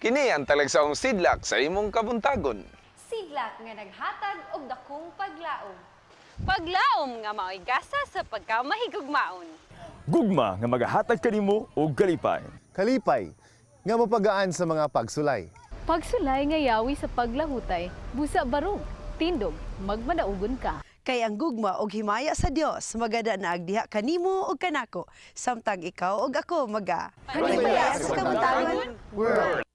Kini ang talagsaong sidlak sa imong kabuntagon. Sidlak nga naghatag og dakong paglaom. Paglaom nga mao'y gasa sa pagkamahigugmaon. Gugma nga magahatag kanimo og kalipay. Kalipay nga mapagaan sa mga pagsulay. Pagsulay nga yawi sa paglahutay, busa barog, tindog, magmadaugon ka. Kay ang gugma og himaya sa Dios magada na agdiha kanimo ug kanako samtang ikaw ug ako maga Panimaya sa Kabuntagon. World.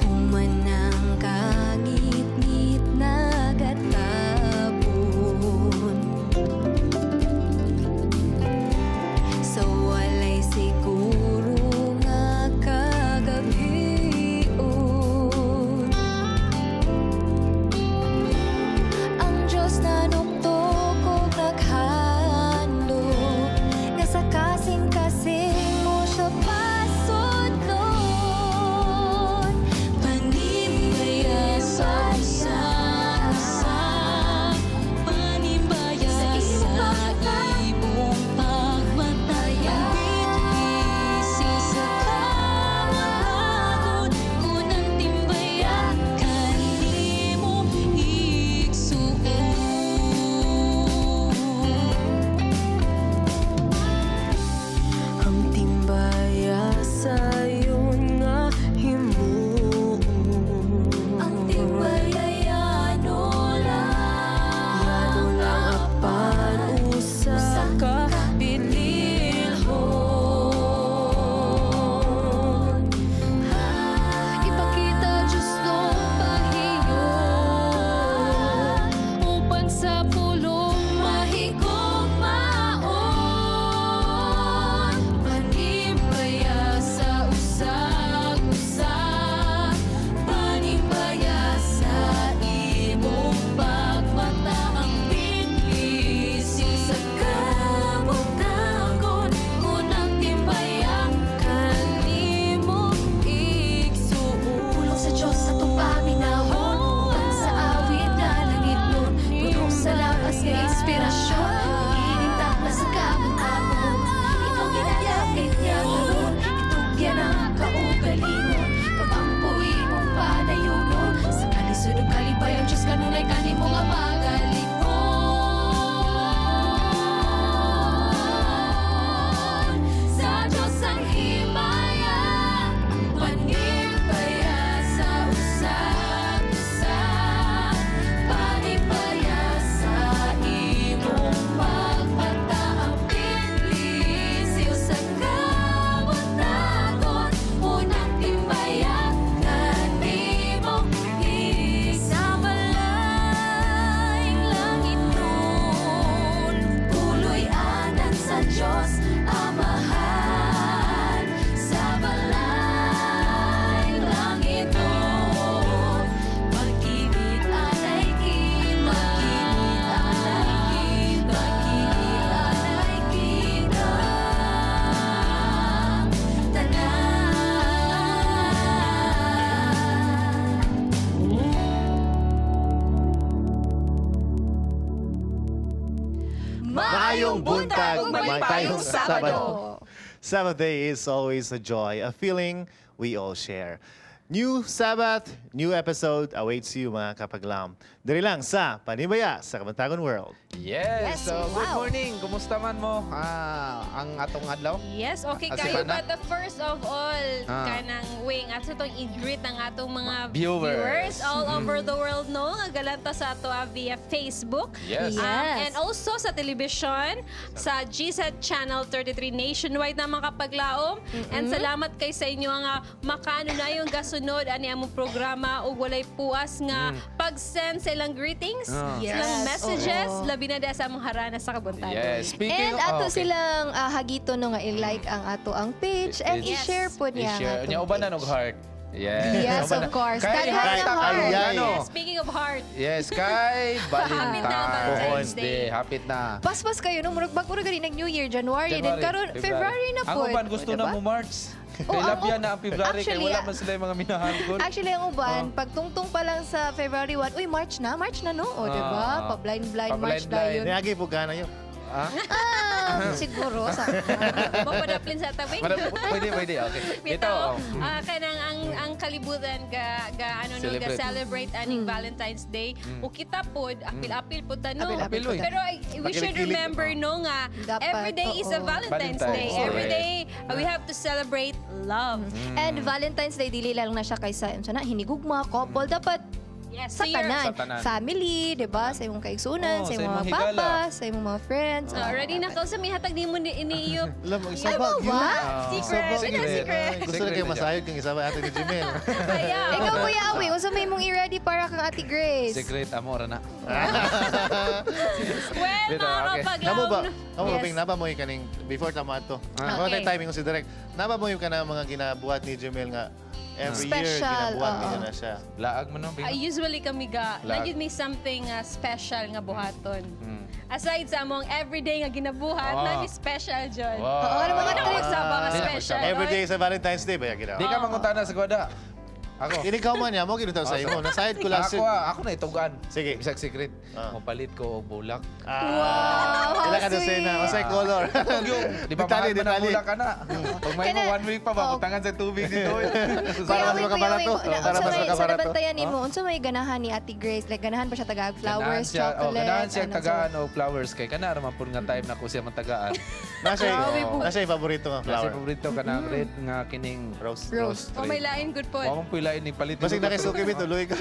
Humanang kangitngit nagatapon sa walay siguro nga kagabion. Ang Diyos nanuktok og naghandom nga sa kasing-kasing mo siya pasudlon. Panimbaya sa usa, panimbaya sa imong pagmataya. Bisi sa kabuntagon, kunang timbaya kanimo igsuon. Ang timbaya sayon nga himuon. Ang timbaya yano lang, yano lang apan usa ka bililhon. Ipakita Diyos nung pahiyom upang sa pulong mahigugmaon. Panimbaya sa usag-usa, panimbaya sa imong pagmata. Ang binlisi sa kabuntagon, unang timbaya kanimo igsuon. Pulong sa Diyos atong paminawon, uban sa awit nga langitnon, puno sa lakas nga inspirasyon, ining takna sa kabuntagon. Ikaw ginalapit niya karon, itugyan ang kaugalingon, pagampo imong padayunon, sa kalisod ug kalipay ang Diyos kanunay kanimo nga magalikon. Sa Diyos ang himaya, panimbaya sa usag-usa, panimbaya sa imong pagmata. Ang binlisiw sa kabuntagon, unang timbaya kanimo sa malayng langitnon. Puloy-anan sa Diyos Amahan, sa malayng langitnon. Pag-ibig anay kita, pag-ibig anay kita, tanan. Maayong buntag, ug malipayong malipayong Sabado. Sabbath day is always a joy, a feeling we all share. New Sabbath, new episode awaits you, mga kapaglaom. Diri lang sa Panimbaya sa Kabuntagon World. Yes. Yes, So, good wow. morning. Kumusta man mo? Ang atong adlaw? Yes, okay Si kayo. Pana? But the first of all, kanang wing at itong i-greet ang atong mga Viewers. all over the world, no? Nga galanta sa ato via Facebook. Yes. And also sa television, sa GSAT Channel 33 nationwide na mga kapaglaom. And salamat kay sa inyo nga makano na yung gasunod ani among programa ug walay puas nga pag-send sa ilang greetings, silang messages, labi na sa among harana sa kabuntagon. Yes. Speaking And of, ato silang hagito no nga i-like ang ato ang page and Page. I-share po niya ang I-share. atong Nya uban na page. og heart. Yes. Yes, Uban of na. course. Kay Daghan heart ng heart. Ay, ano? Yes, speaking of heart, Yes, kay Hapit na ang Valentine's Valentine's Day. Day. Hapit na. Paspas kayo no, murag bago ra gani nag New Year, January, then karon February na Ang po. uban gusto na mo March. Oh, Kay ang lapya na ang February kay actually, wala man sila yung mga minahalgol. Actually, ang uban, pagtungtong pa lang sa February 1, uy, March na no? O, diba? Pa-blind-blind March Pa-blind-blind. dayon. Niagi po gana yun. Ah? Ah, siguro. Sa, Mapadaplin sa tabing. Pwede, pwede. Okay. Ito. Bitaw, Oh. kanang ang kalibutan ga ga ano no ga Celebrate. celebrate aning Valentine's Day. O kita pod apil-apil pod ta no. Apil-apil pod ta. Pero we should Pakilig-kilig. remember no nga Dapat, every day is a oo. Valentine's Day. Valentine's Every Day. day we have to celebrate love. And Valentine's Day, dili lang na siya kaysa, sana, hinigugma, couple. Dapat sa Yes, tanan. Sa tanan. Family, di ba? Sa imong kaigsunan, Oo, sa sa imong imong mga higala. papa, sa imong mga friends. So, ready na ka sa mihatag nimo ni iniyo. Alam mo, isa Ay, ba? mo ba? Secret. Secret. Secret. Gusto na Secret kayo na siya. masayod kang isabay ate ni Jimel. Kaya. Ikaw, Kuya Awi, unsa may imong i-ready para kang Ate Grace? Secret amo ra na. Well, Bitaw, mga okay. kapaglaom. Namo ba? Namo ba Yes. ping naba mo yung kaning before tama to. Okay. Okay. Timing ko si Direk. Naba mo yung kanang mga ginabuhat ni Jimel nga every year Special, ginabuhat oo. niya na siya. Laag mo no, Bing. Usually kami ga, Lag. nagyud may something special nga buhaton. Aside sa among everyday nga ginabuhat, nami special jud. Wow. Oo, ano mga Di na trip? magsaba nga Di na special. magsaba. Every day sa Valentine's Day ba yung ginawa? Di ka mangutana sa gwada. Ako. Ini ka man niya mo ginutaw sa imo. Nasayod ko last Ako, ako na itugan. Sige. Bisag secret. Mopalit ko og bulak. Wow, how Ila ka sweet. dosena, unsay color? Di ba Detalye, mahal man ang detalye. bulak ka na? Pag may mo one week pa ba, butangan sa tubig dito. Para Kuya mas Awing, Kuya makabarato. Awing, Para unsa mas may sa makabarato. nabantayan nimo, unsa may ganahan ni Ate Grace? Like ganahan ba siya tagaag flowers, Ganahan siya, oh, chocolate? ganahan siya ano, tagaan og flowers kay kana ra man pud nga time na ko siya mantagaan. Nasa yung paborito nga Nasa flower. paborito kanang red nga kining Rose. Rose. Oh, may lain good po. Wa man puy lain ni palit. Basig nakisuki mi tuloy ko.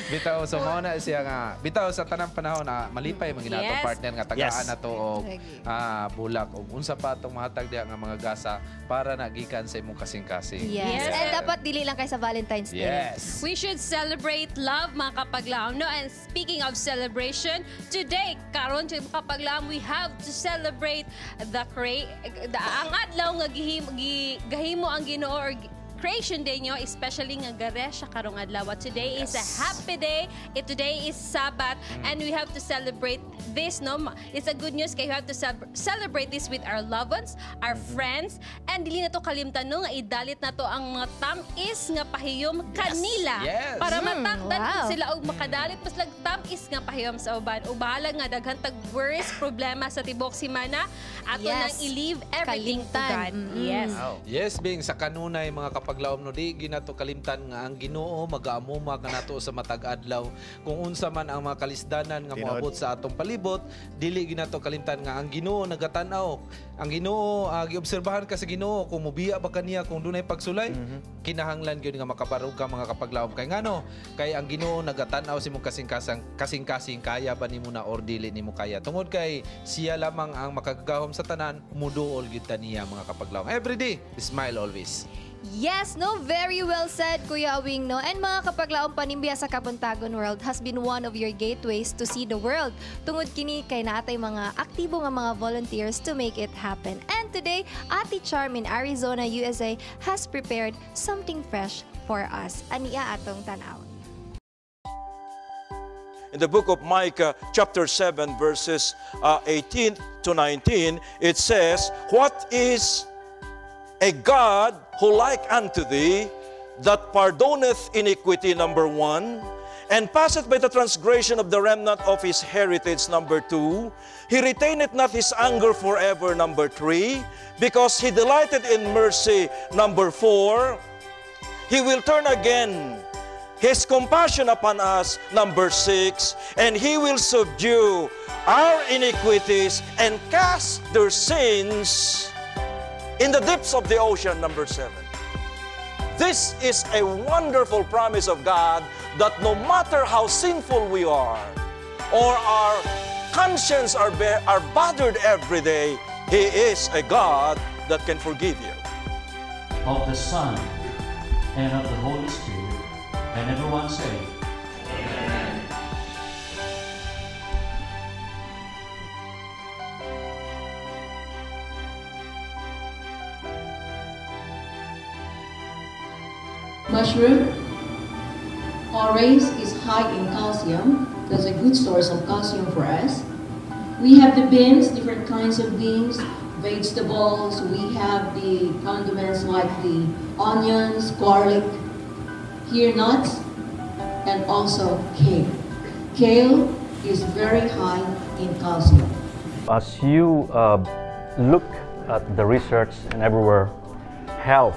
Bitaw, so mao na siya nga bitaw sa tanang panahon na malipay man gina atong partner nga tagaan na to og Lagi. Bulak og unsa pa atong mahatag diha nga mga gasa para na gikan sa imong kasing-kasing. Yes. Yes. And dapat dili lang kay sa Valentine's Day. Yes. We should celebrate love, mga kapaglaom. No? And speaking of celebration, today, karon mga kapaglaom, we have to celebrate the ang adlaw nga gahimo ang Ginoo or Creation Day nyo, especially nga garesya karong adlaw. Today is a happy day. Today is Sabbath and we have to celebrate this, no? It's a good news kay we have to celebrate this with our loved ones, our friends, and dili na to kalimtan no nga idalit na to ang mga tam-is nga pahiyom kanila para matakdan sila og makadalit mas lag tam-is nga pahiyom sa uban. O bahala nga daghan tag worries problema sa tibok simana ato nang i-leave everything to Kalimtan. God. Yes. Yes, Bing, sa kanunay mga kapaglaom no, di ginato kalimtan nga ang Ginoo magaamuma kanato sa matag adlaw. Kung unsa man ang mga kalisdanan nga Tinod. moabot sa atong palibot, dili ginato kalimtan nga ang Ginoo nagatan-aw. Ang Ginoo giobserbahan ka sa Ginoo kung mubiya ba kaniya kung dunay pagsulay, kinahanglan gyud nga makabarog ka mga kapaglaom kay ngano kay ang Ginoo nagatan-aw sa imong kasing-kasing kasing-kasing kaya ba nimo na or dili nimo kaya tungod kay siya lamang ang makagagahom sa tanan muduol gyud ta niya mga kapaglaom. Every day, smile always. Yes, no, very well said, Kuya Awing, no? And mga kapaglaom, Panimbaya sa Kabuntagon World has been one of your gateways to see the world. Tungod kini kay naatay mga aktibo nga mga volunteers to make it happen. And today, Ate Charm in Arizona, USA has prepared something fresh for us. Ania atong tan-awon. In the book of Micah, chapter 7, verses 18 to 19, it says, "What is a God who like unto thee, that pardoneth iniquity," number one, "and passeth by the transgression of the remnant of his heritage," number two. "He retaineth not his anger forever," number three, "because he delighted in mercy," number four. "He will turn again His compassion upon us, number 6, and He will subdue our iniquities and cast their sins in the depths of the ocean, number 7. This is a wonderful promise of God that no matter how sinful we are or our conscience are bothered every day, He is a God that can forgive you. Of the Son and of the Holy Spirit, and everyone say, Amen. Mushroom. Orange is high in calcium. That's a good source of calcium for us. We have the beans, different kinds of beans, vegetables. We have the condiments like the onions, garlic, here nuts, and also kale. Kale is very high in calcium. As you look at the research and everywhere, health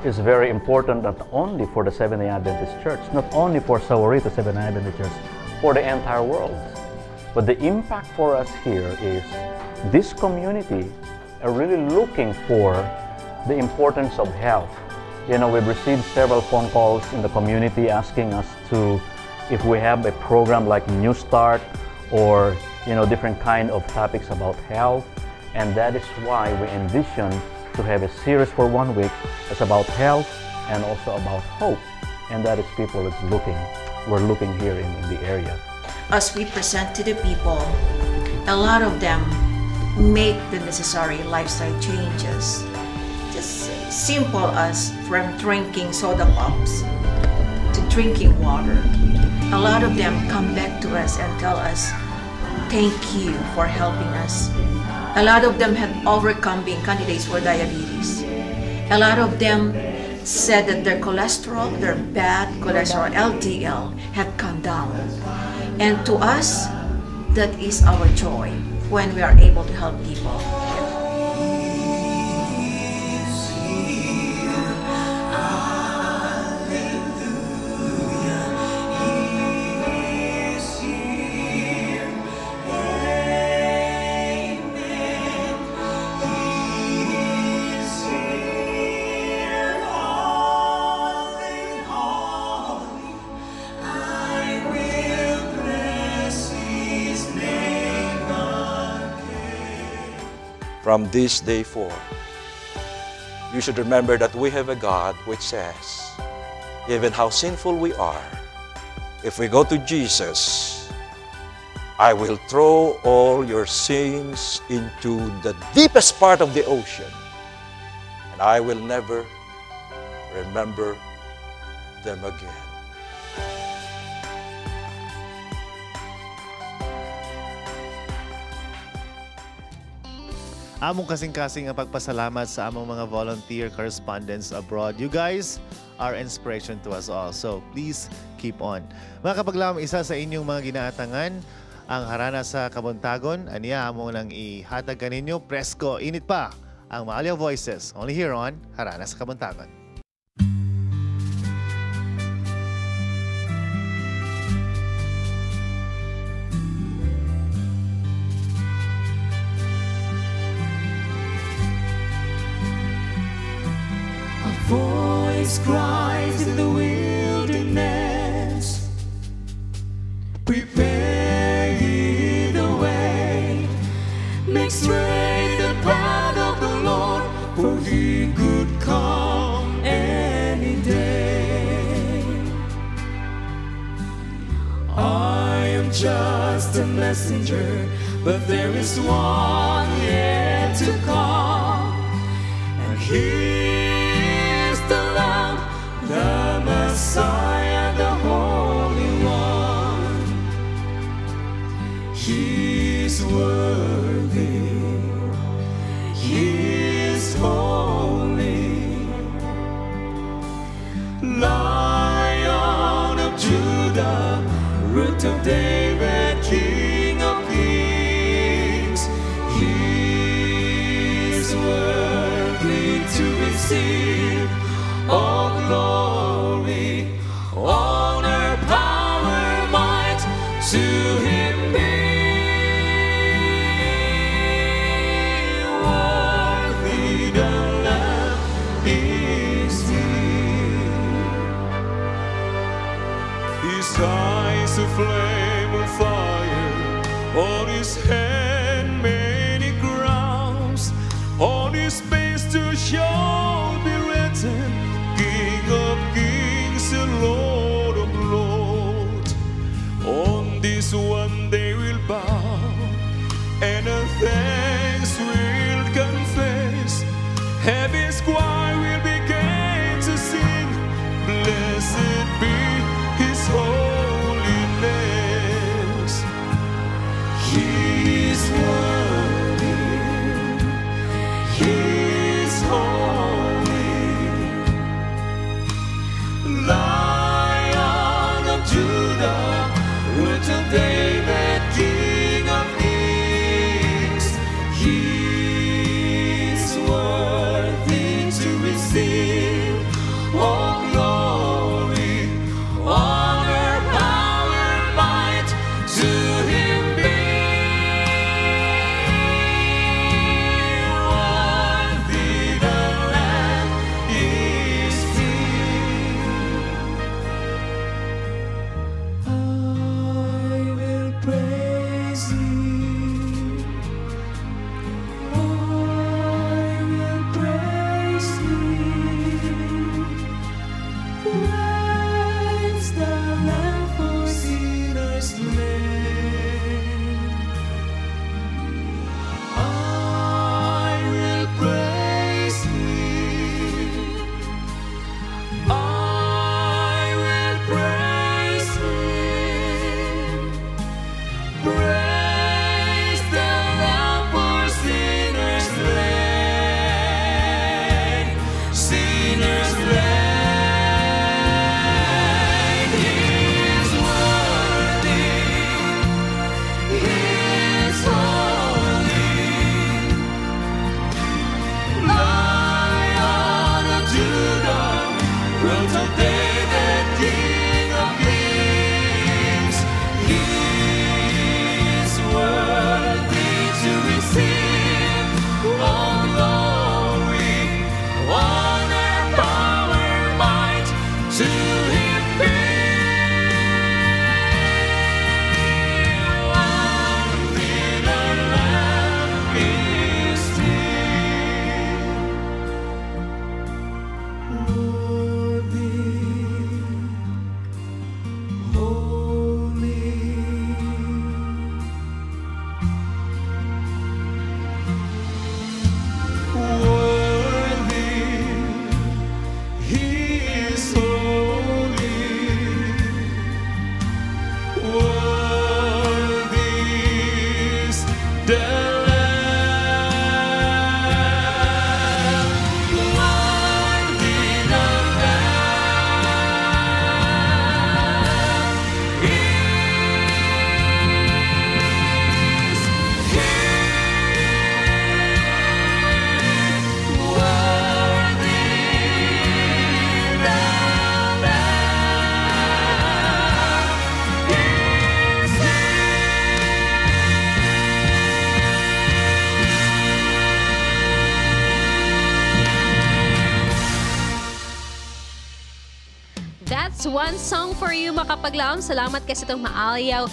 is very important, not only for the Seventh-day Adventist Church, not only for Sahuarita Seventh-day Adventist Church, for the entire world. But the impact for us here is this community are really looking for the importance of health. You know, we've received several phone calls in the community asking us to, if we have a program like New Start or, you know, different kind of topics about health. And that is why we envision to have a series for 1 week that's about health and also about hope. And that is people is looking, we're looking here in the area. As we present to the people, a lot of them make the necessary lifestyle changes. Just simple as from drinking soda pops to drinking water. A lot of them come back to us and tell us, thank you for helping us. A lot of them have overcome being candidates for diabetes. A lot of them said that their cholesterol, their bad cholesterol, LDL, had come down. And to us, that is our joy when we are able to help people. From this day forth, you should remember that we have a God which says, even how sinful we are, if we go to Jesus, I will throw all your sins into the deepest part of the ocean, and I will never remember them again. Among kasing-kasing ang pagpasalamat sa among mga volunteer correspondents abroad. You guys are inspiration to us all. So please keep on. Mga kapaglaom, isa sa inyong mga ginaatangan, ang harana sa Kabuntagon. Aniya, among nang ihatag kaninyo, presko, init pa, ang Maalia Voices. Only here on Harana sa Kabuntagon. Voice cries in the wilderness, prepare ye the way, make straight the path of the Lord, for he could come any day. I am just a messenger, but there is one yet to come, and he the Messiah, the Holy One. He's worthy, He is holy. Lion of Judah, Root of David, King of Kings. He is worthy to receive all glory, honor. His eyes a flame of fire, on his head many crowns, on his face to shall be written, King of kings and Lord of lords. On this one they will bow, and a thanks will confess. Heaven's choir will begin to sing, blessed be his holiness. He is worthy, He is holy. Lion of Judah, Root of David, King of kings, He is worthy to receive all glory, honor, power, might, to Him be. Worthy the Lamb is He. I will praise Thee. I will praise Thee. Praise the Lamb for sinners slain. I will praise Thee. I will praise Him. Praise the Lamb for sinners slain, sinners slain. He is worthy, He is holy. Lion of Judah, Root of David, King of kings, He is worthy to receive all glory, honor, power, might, to Him be. Worthy the Lamb is He. Worthy, holy. Worthy, He is holy. Worthy is the Lamb. Worthy the Lamb is He. Worthy the Lamb is He. That's one song for you, makapaglaom. Salamat kasi itong Maalyaw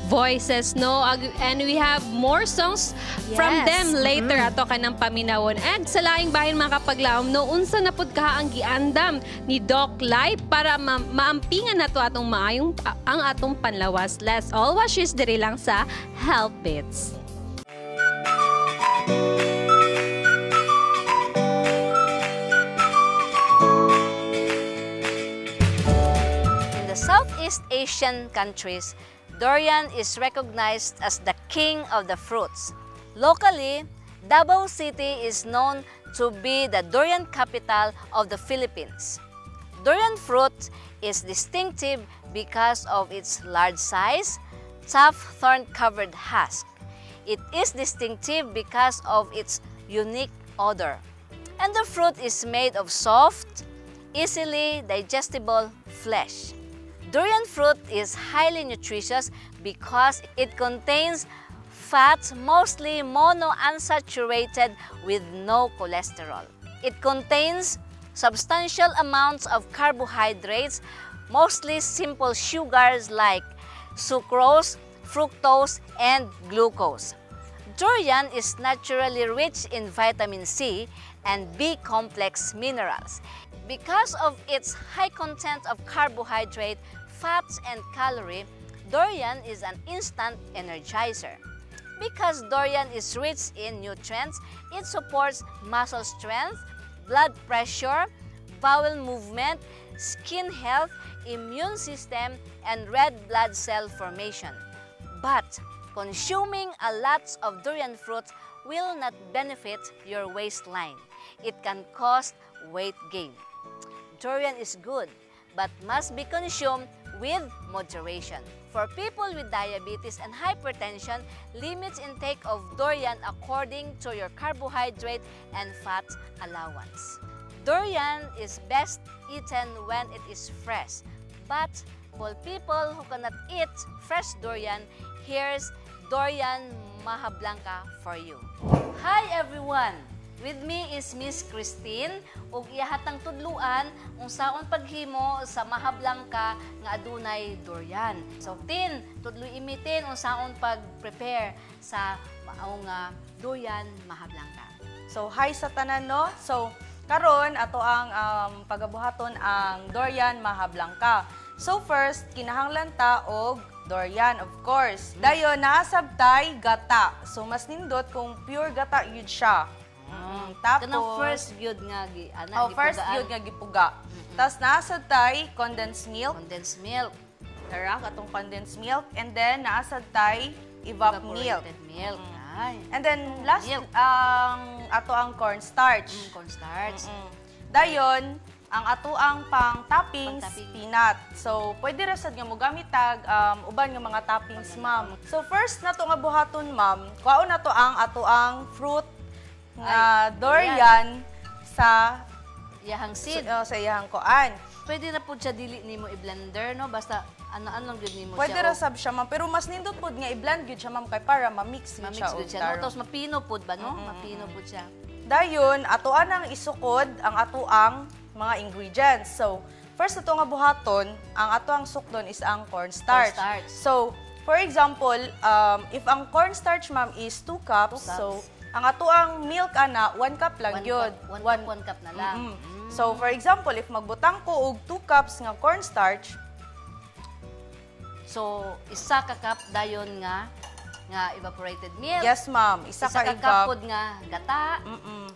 Voices, no? And we have more songs from them later ato kanang paminawon. And sa laing bahin, mga kapaglaom, no, unsa na pud kaha ang giandam ni Doc Lai para maampingan nato atong maayong ang atong panlawas. Let's all watch this diri lang sa Health Beats. In the Southeast Asian countries, durian is recognized as the king of the fruits. Locally, Davao City is known to be the durian capital of the Philippines. Durian fruit is distinctive because of its large size, tough thorn-covered husk. It is distinctive because of its unique odor. And the fruit is made of soft, easily digestible flesh. Durian fruit is highly nutritious because it contains fats mostly monounsaturated with no cholesterol. It contains substantial amounts of carbohydrates, mostly simple sugars like sucrose, fructose, and glucose. Durian is naturally rich in vitamin C and B complex minerals. Because of its high content of carbohydrate, fats, and calorie, durian is an instant energizer. Because durian is rich in nutrients, it supports muscle strength, blood pressure, bowel movement, skin health, immune system, and red blood cell formation. But consuming a lot of durian fruit will not benefit your waistline. It can cause weight gain. Durian is good, but must be consumed with moderation. For people with diabetes and hypertension, limit intake of durian according to your carbohydrate and fat allowance. Durian is best eaten when it is fresh, but for people who cannot eat fresh durian, here's Durian Maja Blanca for you. Hi everyone! With me is Miss Christine ug iyahatang tudluan unsaon paghimo sa Maja Blanca nga adunay durian. So Tin, tudloy imi Tin unsaon pag-prepare sa mao nga durian Maja Blanca. So hi sa tanan, no. So karon ato ang pagabuhaton ang durian Maja Blanca. So first, kinahanglan ta og durian, of course. Dayon naa sab tay gata. So mas nindot kung pure gata yun siya. Tapos Kanang first gyud nga gi ana Oh, first gipugaan. Gyud nga gipuga. Tapos naa sad tay condensed milk. Condensed milk. Tara, katong condensed milk, and then naa sad tay evap milk. Evaporated milk. Ay. And then last, ang ato ang cornstarch. Cornstarch. Dayon, ang ato ang pang toppings, peanut. So, pwede ra sad nga mo gamit tag uban nga mga toppings, ma'am. So, first na to nga buhaton, ma'am, kuhaon na to ang ato ang fruit nga Ay, durian sa iyahang seed. Sa iyahang kuan. Pwede na pud siya dili nimo i-blender, no? Basta ano-ano lang gyud nimo Pwede siya. ra sab siya, ma'am, pero mas nindot pud nga i-blend gyud siya, ma'am, kay para ma-mix gyud Ma-mix siya. gyud Og siya, no? tarong. Tapos mapino pud ba, no? Mapino pud siya. Dayon, atoan ang isukod ang atoang mga ingredients. So, first ato nga buhaton, ang ato ang sukdon is ang cornstarch. Cornstarch. So, for example, if ang cornstarch, ma'am, is 2 cups, 2 cups. So ang ato ang milk ana 1 cup lang One gyud. cup, 1 cup, 1 cup na lang. So, for example, if magbutang ko og 2 cups nga cornstarch, So, isa ka cup dayon nga nga evaporated milk. Yes, ma'am. Isa Isa ka ka cup evap. pod nga gata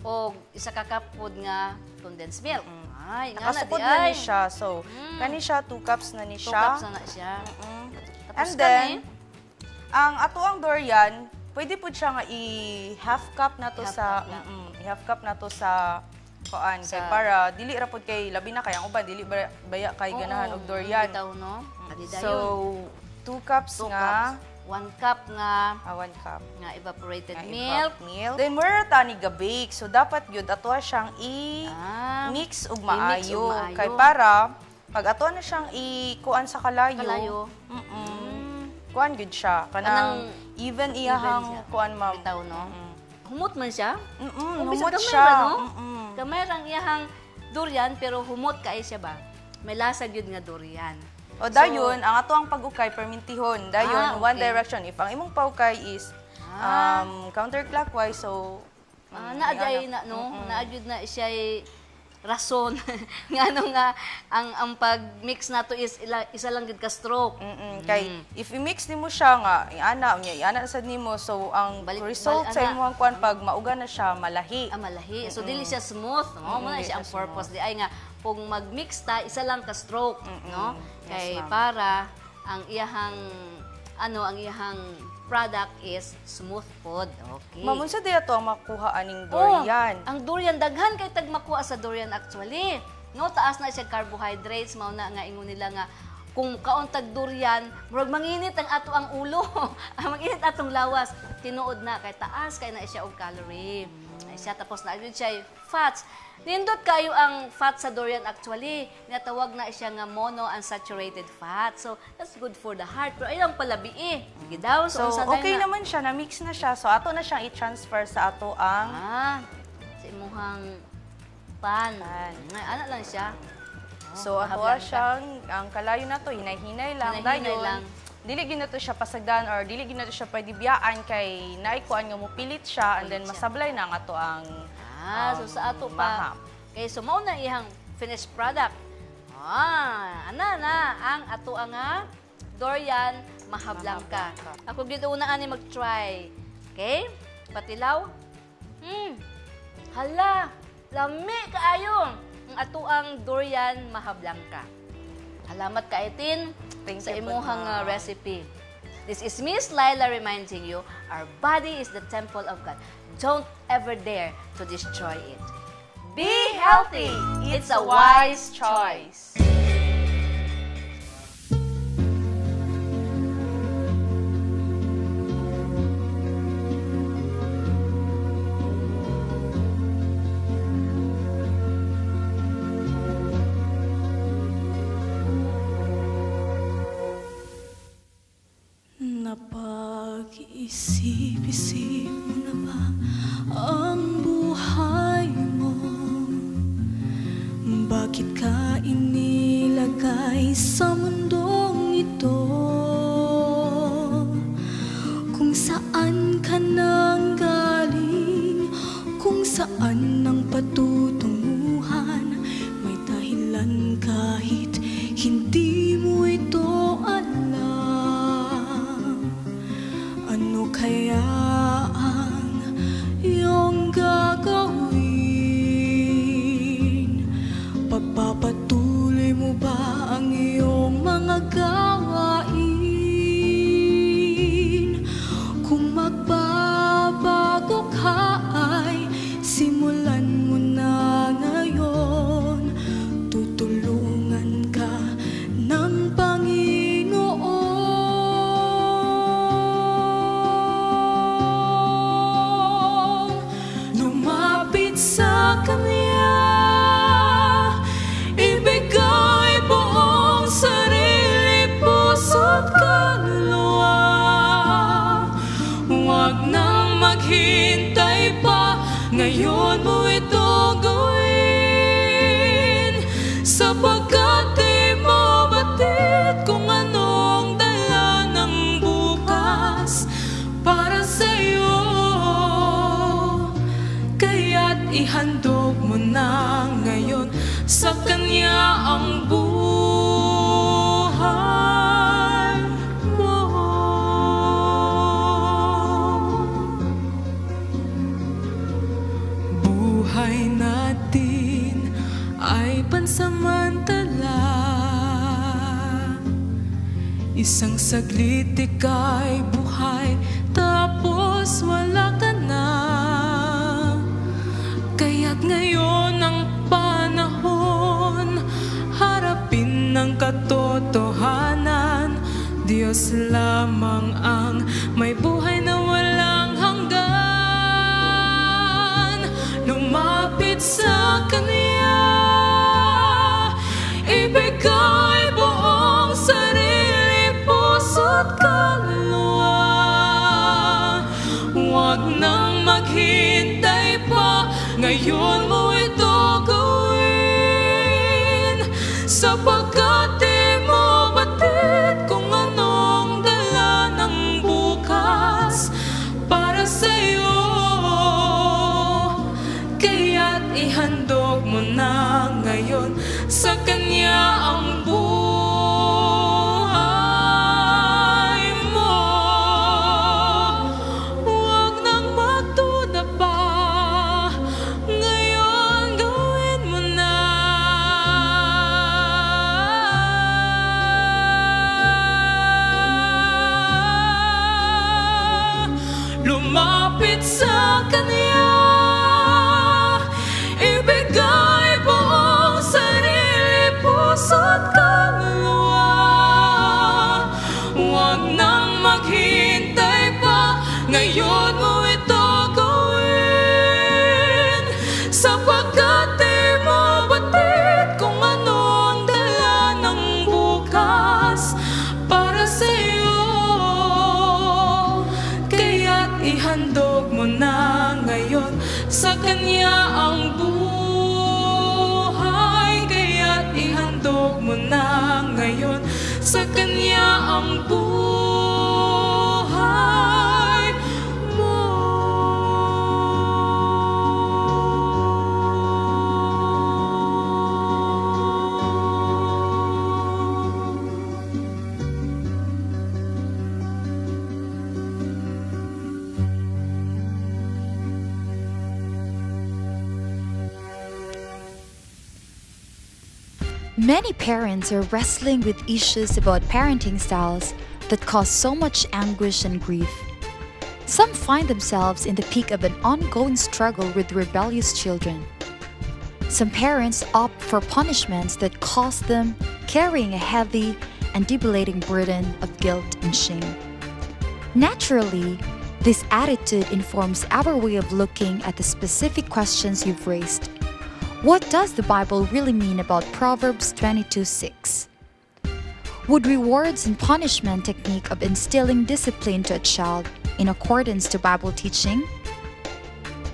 o isa ka cup pod nga condensed milk. Ay, nga na Nakasukod di na ni ay. siya. So, kani siya 2 cups na ni 2 siya. cups na na siya. Tapos And then, kani, ang ato ang durian, pwede pud siya nga i-half cup na to I-half sa cup na. I-half cup na to sa kuan kay para dili ra pud kay labi na kay ang uban dili baya kay Oo, ganahan og durian. Bitaw, no? Adi dayon. So, 2 cups 2 nga cups. 1 cup nga 1 cup nga evaporated nga milk. Evap milk. Then mura ta ni ga-bake. So dapat gyud ato siyang i-mix og I-mix og maayo maayo. kay para pag ato na siyang i-kuan sa kalayo. Kalayo. Kuan gyud siya kanang Kanang even even iyahang siya. kuan, ma'am. Bitaw, no? Humot man siya. Humot Gamay siya. ra, no? Gamay rang iyahang durian pero humot kay siya ba? May lasa gyud nga durian. O dayon, ang ato ang pag-ukay permintihon. Dayon, one direction. If ang imong paukay is counterclockwise, so Naa may day ana. na, no? Naa gyud na siya rason nga ano nga ang pag-mix nato is isa lang gyud ka stroke. Kay if i-mix nimo siya nga iana unya iana sad nimo, so ang result balik sa ana. imong kuan pag mauga na siya, malahi. Ah, malahi. So dili siya smooth, no? Mo na Dili siya ang siya purpose di ay nga kung mag-mix ta isa lang ka stroke, no? Yes, Kay ma'am. para ang iyahang ano ang iyahang product is smooth pod. Okay. Ma'am, unsa diay ato ang makuha aning durian? Oh, ang durian daghan kay tag makuha sa durian actually. No, taas na siya carbohydrates, mao na nga ingon nila nga kung kaon tag durian, murag manginit ang ato ang ulo, ang manginit atong lawas. Tinuod na kay taas kay na siya og calorie. Ay siya tapos na gyud siya fats. Nindot kayo ang fat sa durian actually. Natawag na siya nga monounsaturated fat. So that's good for the heart. Pero ayaw palabi eh. Sige daw. So, unsa day okay na? naman siya, na-mix na siya. So, ato na siyang i-transfer sa ato ang Sa imuhang pan. Ay, ana lang siya. So ato mahablang ka. siyang ang kalayo nato hinay-hinay lang Hinay-hinay dayon. lang. Dili gyud nato siya pasagdan or dili gyud nato siya pwede biyaan kay naay kuan nga mopilit siya and then Pilit siya. masablay na ang ato ang Ah, so sa ato pa. maha. Kay so mao na iyang finished product. Ah, ana na ang ato ang nga durian mahablangka. Ako gyud una ani mag-try. Okay? Patilaw. Hala, lami kaayo ang ato ang durian mahablangka. Salamat ka Itin sa you po, imuhang ma'am. recipe. This is Miss Laila reminding you, our body is the temple of God. Don't ever dare to destroy it. Be healthy. It's a wise choice. Napag-isip-isip mo na ba ang buhay mo? Bakit ka inilagay sa mundong ito? Kung saan ka nanggaling, kung saan ang patutunguhan, may dahilan kahit hindi mo ito alam. Ano kaya ang iyong gagawin? Pagpapatuloy mo ba ang iyong mga gawain? Kung magbabago ka ay simulan mo na ngayon. Tutulungan ka ng Panginoon. Lumapit sa Kanya, ibigay buong sarili, puso't kaluluwa. Huwag nang maghintay pa, ngayon mo ito gawin. Sapagkat di mo batid kung anong dala ng bukas para sa'yo. Kaya't ihandog mo na ngayon sa Kanya ang buhay mo. Buhay natin ay pansamantala. Isang saglit ika'y buhay, tapos wala ka na. Kaya't ngayon ang panahon, harapin ang katotohanan. Diyos lamang ang may buhay na walang hanggan. Lumapit sa Kanya, ibigay buong sarili, puso't kaluluwa. Huwag nang maghintay pa, ngayon mo ito gawin. Sapagkat di mo batid kung anong dala ng bukas para sa'yo. Kaya't ihandog mo na ngayon sa Kanya ang buhay mo. Huwag nang magduda pa, ngayon gawin mo na. Lumapit sa Kanya, ibigay buong sarili, puso't kaluluwa. Huwag nang maghintay pa, ngayon mo ito gawin. Sapagkat di mo batid kung anong dala ng bukas para sa'yo. Kaya't ihandog mo na ngayon sa Kanya ang buhay. Kaya't ihandog Sa Kanya ang buhay mo. Many parents are wrestling with issues about parenting styles that cause so much anguish and grief. Some find themselves in the peak of an ongoing struggle with rebellious children. Some parents opt for punishments that cost them carrying a heavy and debilitating burden of guilt and shame. Naturally, this attitude informs our way of looking at the specific questions you've raised. What does the Bible really mean about Proverbs 22:6? Would rewards and punishment technique of instilling discipline to a child in accordance to Bible teaching?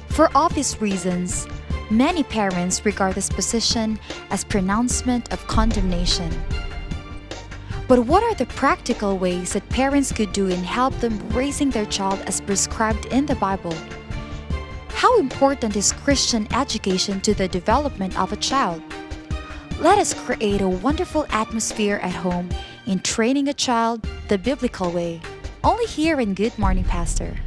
For obvious reasons, many parents regard this position as pronouncement of condemnation. But what are the practical ways that parents could do in help them raising their child as prescribed in the Bible? How important is Christian education to the development of a child? Let us create a wonderful atmosphere at home in training a child the biblical way. Only here in Good Morning Pastor.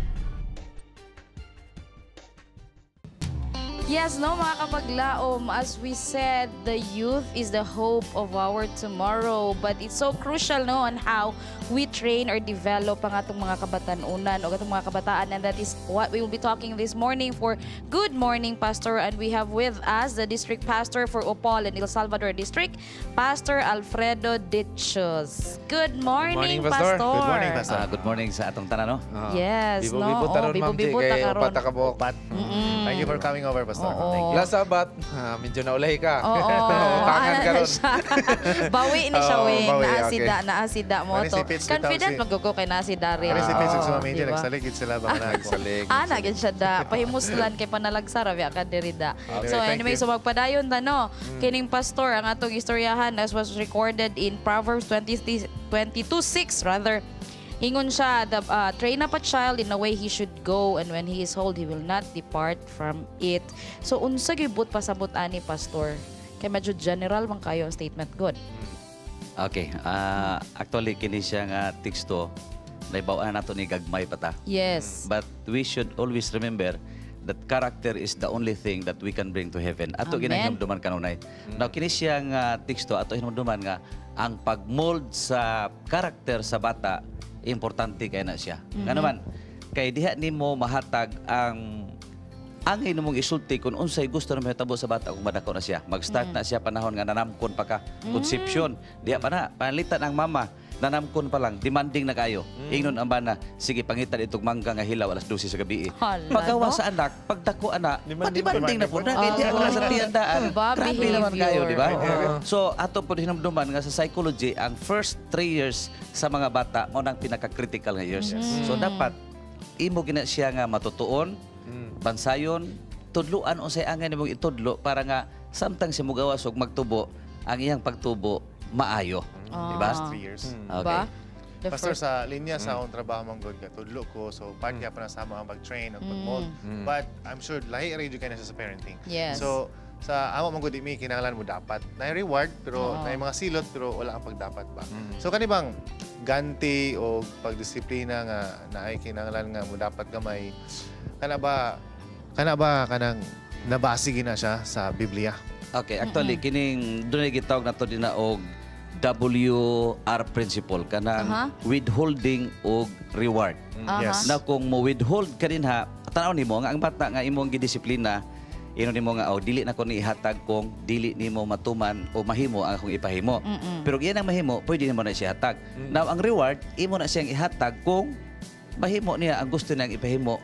Yes, no, mga kapaglaom, as we said, the youth is the hope of our tomorrow. But it's so crucial, no, on how we train or develop ang atong mga kabatanunan o atong mga kabataan. And that is what we will be talking this morning for Good Morning, Pastor. And we have with us the District Pastor for Opol and El Salvador District, Pastor Alfredo Dichos. Good morning, Pastor. Good morning, Pastor. Good morning sa atong tanan, no? Yes, no. Bibo-bibo taron, Oh, Ma'am J, bibo-bibo ta kay karon. upat ka buok. Thank you for coming over, Pastor. Oo. Thank you. Last Sabat, medyo naulahi ka. Oo. Utangan Ana ka na ron. siya. Bawi ni siya, Oo, Wing. bawi, Naasida, okay. naasida mo Mani to. si Pitts, bitaw Confident si- maggugo kay naasida rin. Kani si Pitts ug si Oo, Ma'am Angel, diba? nagsaligid sila ba na Nagsalig. Ana gid siya da. Pahimuslan kay panalagsara biya ka diri da. Okay, So thank anyway, you. so magpadayon ta no. Kining pastor ang atong istoryahan as was recorded in Proverbs 22:6 rather. Ingon siya, the, train up a child in the way he should go, and when he is old, he will not depart from it. So, unsa gyud but pasabot ani, pastor? Kay medyo general man kayo ang statement good. Okay. Actually, kini siya nga teksto, naibawaan nato ni gagmay pa ta. Yes. But we should always remember that character is the only thing that we can bring to heaven. Ato Amen. ginahinumduman kanunay. Now, kini siya nga teksto, ato hinumduman nga, ang pagmold sa karakter sa bata, importante kay na siya. Ngano man, kay diha nimo mahatag ang hinumong isulti kung unsay gusto na mahitabo sa bata kung madako na siya. Mag-start na siya panahon nga nanamkon pa ka. Conception. Diha pa na. Panalitan ang mama. Nanamkon pa lang. Demanding na kayo. Ingnon ang bana. Sige, pangitan itong mangga nga hilaw alas 12 sa gabi. Hala, Pagawa no? sa anak, pagdako anak, demanding na po na. Kaya Oo. di na sa tiyandaan. Ba, Grabe naman kayo, di ba? behavior. So, ato po hinumduman nga sa psychology, ang first 3 years sa mga bata, mao nang pinaka-critical nga years. So, dapat, imo gina siya nga matutuon, bansayon, tudluan unsay angay nimong itudlo para nga samtang siya mugawas og magtubo, ang iyang pagtubo maayo. Ah. Di ba? First 3 years. Okay. Ba? The Pastor, first- sa linya sa akong trabaho man gud katudlo ko. So part kaya pa na sa amo ang pag-train ang pag-mold. But I'm sure lahi ra gyud kay na siya sa parenting. Yes. So sa amo man gud mi kinahanglan mo dapat na reward pero Oo. na mga silot pero wala ang pagdapat ba. So kani bang ganti o pagdisiplina nga naay kinahanglan nga mo dapat gamay kana ba kanang nabase gina siya sa Biblia? Okay, actually kining dunay gitawag nato dinha og WR principle kanang withholding og reward. Aha. Yes. Na kung mo withhold ka dinha, tan-aw nimo nga ang bata nga imong gidisiplina, ino nimo nga oh, dili na ko ni ihatag kung dili nimo matuman o mahimo ang akong ipahimo. Pero kung iyan ang mahimo, pwede nimo na siya hatag. Now ang reward imo na siyang ihatag kung mahimo niya ang gusto niyang ipahimo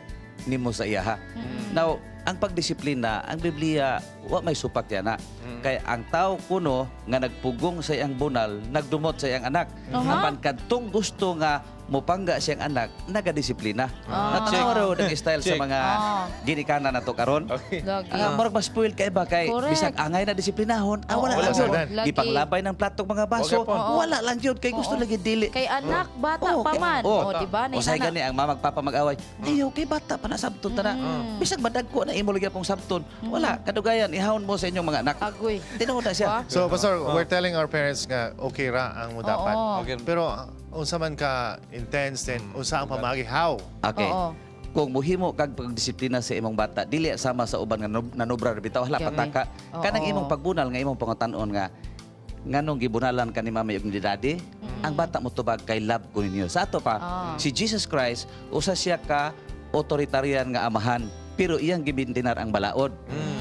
nimo sa iyaha. Now, ang pagdisiplina, ang Biblia Wa may supak yana. Kay ang tao kuno nga nagpugong sa iyang bunal, nagdumot sa iyang anak. Apan kadtong gusto nga mopangga siyang anak, nagadisiplina. Natanaw raw ng style sa Check. mga ginikanan nato karon. Lagi. Ang murag mas spoiled kay ba kay Correct. bisag angay na disiplinahon, wala Wala lang yun. sagdan. Lagi. Gipanglabay ng platong mga baso, Okay po. wala lang yun kay gusto lagi dili. Kay anak, bata pa man. Oh, Oh, di ba? O say gani ang mamag papa mag-away. Ayaw kay bata pa na sabton tana. Bisag madagko na imo lagi pong sabton. Wala kadugayan ihawon mo sa inyong mga anak. Agoy. Tinuod na siya. So, Pastor, we're telling our parents nga okay ra ang mo dapat. Oo. Okay. Pero unsa man ka intense then unsa ang pamagi how? Okay. Oo. Kung muhimo kag pagdisiplina sa imong bata, dili sama sa uban nga nanobra ra bitaw hala Kami. pataka. Oo. Kanang imong pagbunal nga imong pangutan-on nga nganong gibunalan ka ni mami ug ni daddy, ang bata mo tubag kay love ko ninyo. Sa ato pa, si Jesus Christ usa siya ka authoritarian nga amahan, pero iyang gibintinar ang balaod.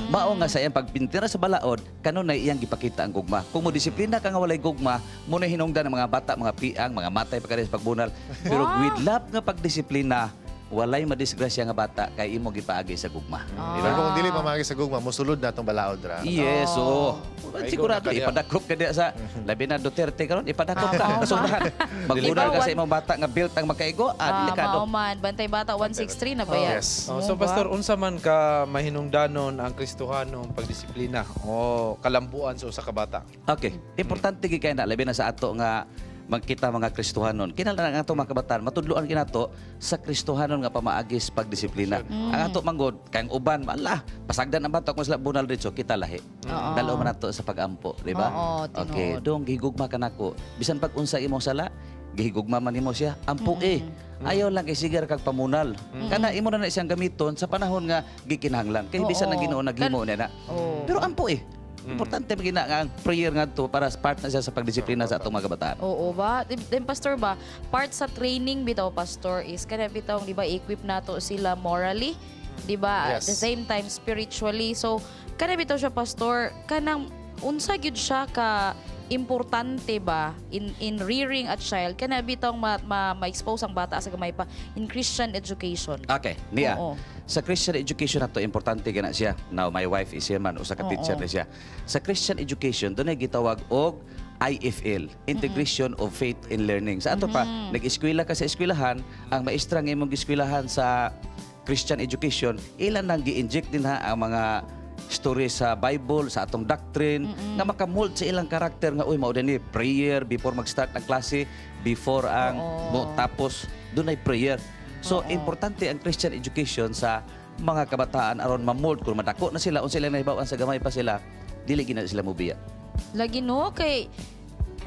Mao nga sa iyang pagpintira sa balaod, kanunay iyang gipakita ang gugma. Kung mo disiplina ka nga walay gugma, mo na hinungdan ang mga bata, mga piang, mga matay pa sa pagbunal. Pero with love nga pagdisiplina, walay madisgrasya nga bata kay imo gipaagi sa gugma. Di ba? Pero kung dili pamagi sa gugma, mosulod na tong balaod ra. Yes, oo. Ay, Sigurado, go na ka ipadakop ka diya sa labi na Duterte karon, ipadakop ka. Sobrahan. Magbunal ka sa imong bata nga built ang makaigo, delikado. Mao man. Bantay bata 163 na ba yan? Yes. Oh, so Mo ba? pastor, unsa man ka mahinungdanon ang Kristohanong pagdisiplina o kalambuan sa usa ka bata? Okay. Importante gid kay na labi na sa ato nga magkita mga Kristohanon. Kinahanglan ang ato mga kabataan matudloan kinato sa Kristohanon nga pamaagi sa pagdisiplina. Ang ato manggod kang uban ala pasagdan ang bata kung sila bunal diretso kita lahi. Oo. Dalo man nato sa pagampo, di ba? Oo, tinuod. Okay, dong gihigugma kanako. Bisan pag unsa imong sala, gihigugma man nimo siya. Ampo eh. Ayaw lang kay sigar kag pamunal. Kana imo na na siyang gamiton sa panahon nga gikinahanglan. Kay bisan ang Oo. Ginoo naghimo niya na. Oo. Pero ampo eh. Importante man gina nga ang prayer ngadto para part na siya sa pagdisiplina sa atong mga kabataan. Oo ba? Then pastor ba, part sa training bitaw pastor is kana bitaw di ba equip nato sila morally, di ba? At Yes. the same time spiritually. So kana bitaw siya pastor, kanang unsa gyud siya ka importante ba in rearing a child kana bitaw ma-expose ang bata sa gamay pa in Christian education. Okay, niya. Oo. Sa Christian education nato importante gana siya. Now my wife is here man usa ka teacher Oo. na siya. Sa Christian education dunay gitawag og IFL, Integration of Faith in Learning. Sa ato pa, nag-eskwela ka sa eskwelahan, ang maestra nga imong eskwelahan sa Christian education, ilan nang gi-inject din ha ang mga story sa Bible, sa atong doctrine, nga makamold sa ilang karakter nga, uy, mao ni prayer before mag-start ang klase, before ang mo tapos, dunay prayer. So, importante ang Christian education sa mga kabataan aron ma-mold kung madako na sila, unsa ilang nahibaw-an sa gamay pa sila, dili gina sila mobiya. Lagi no kay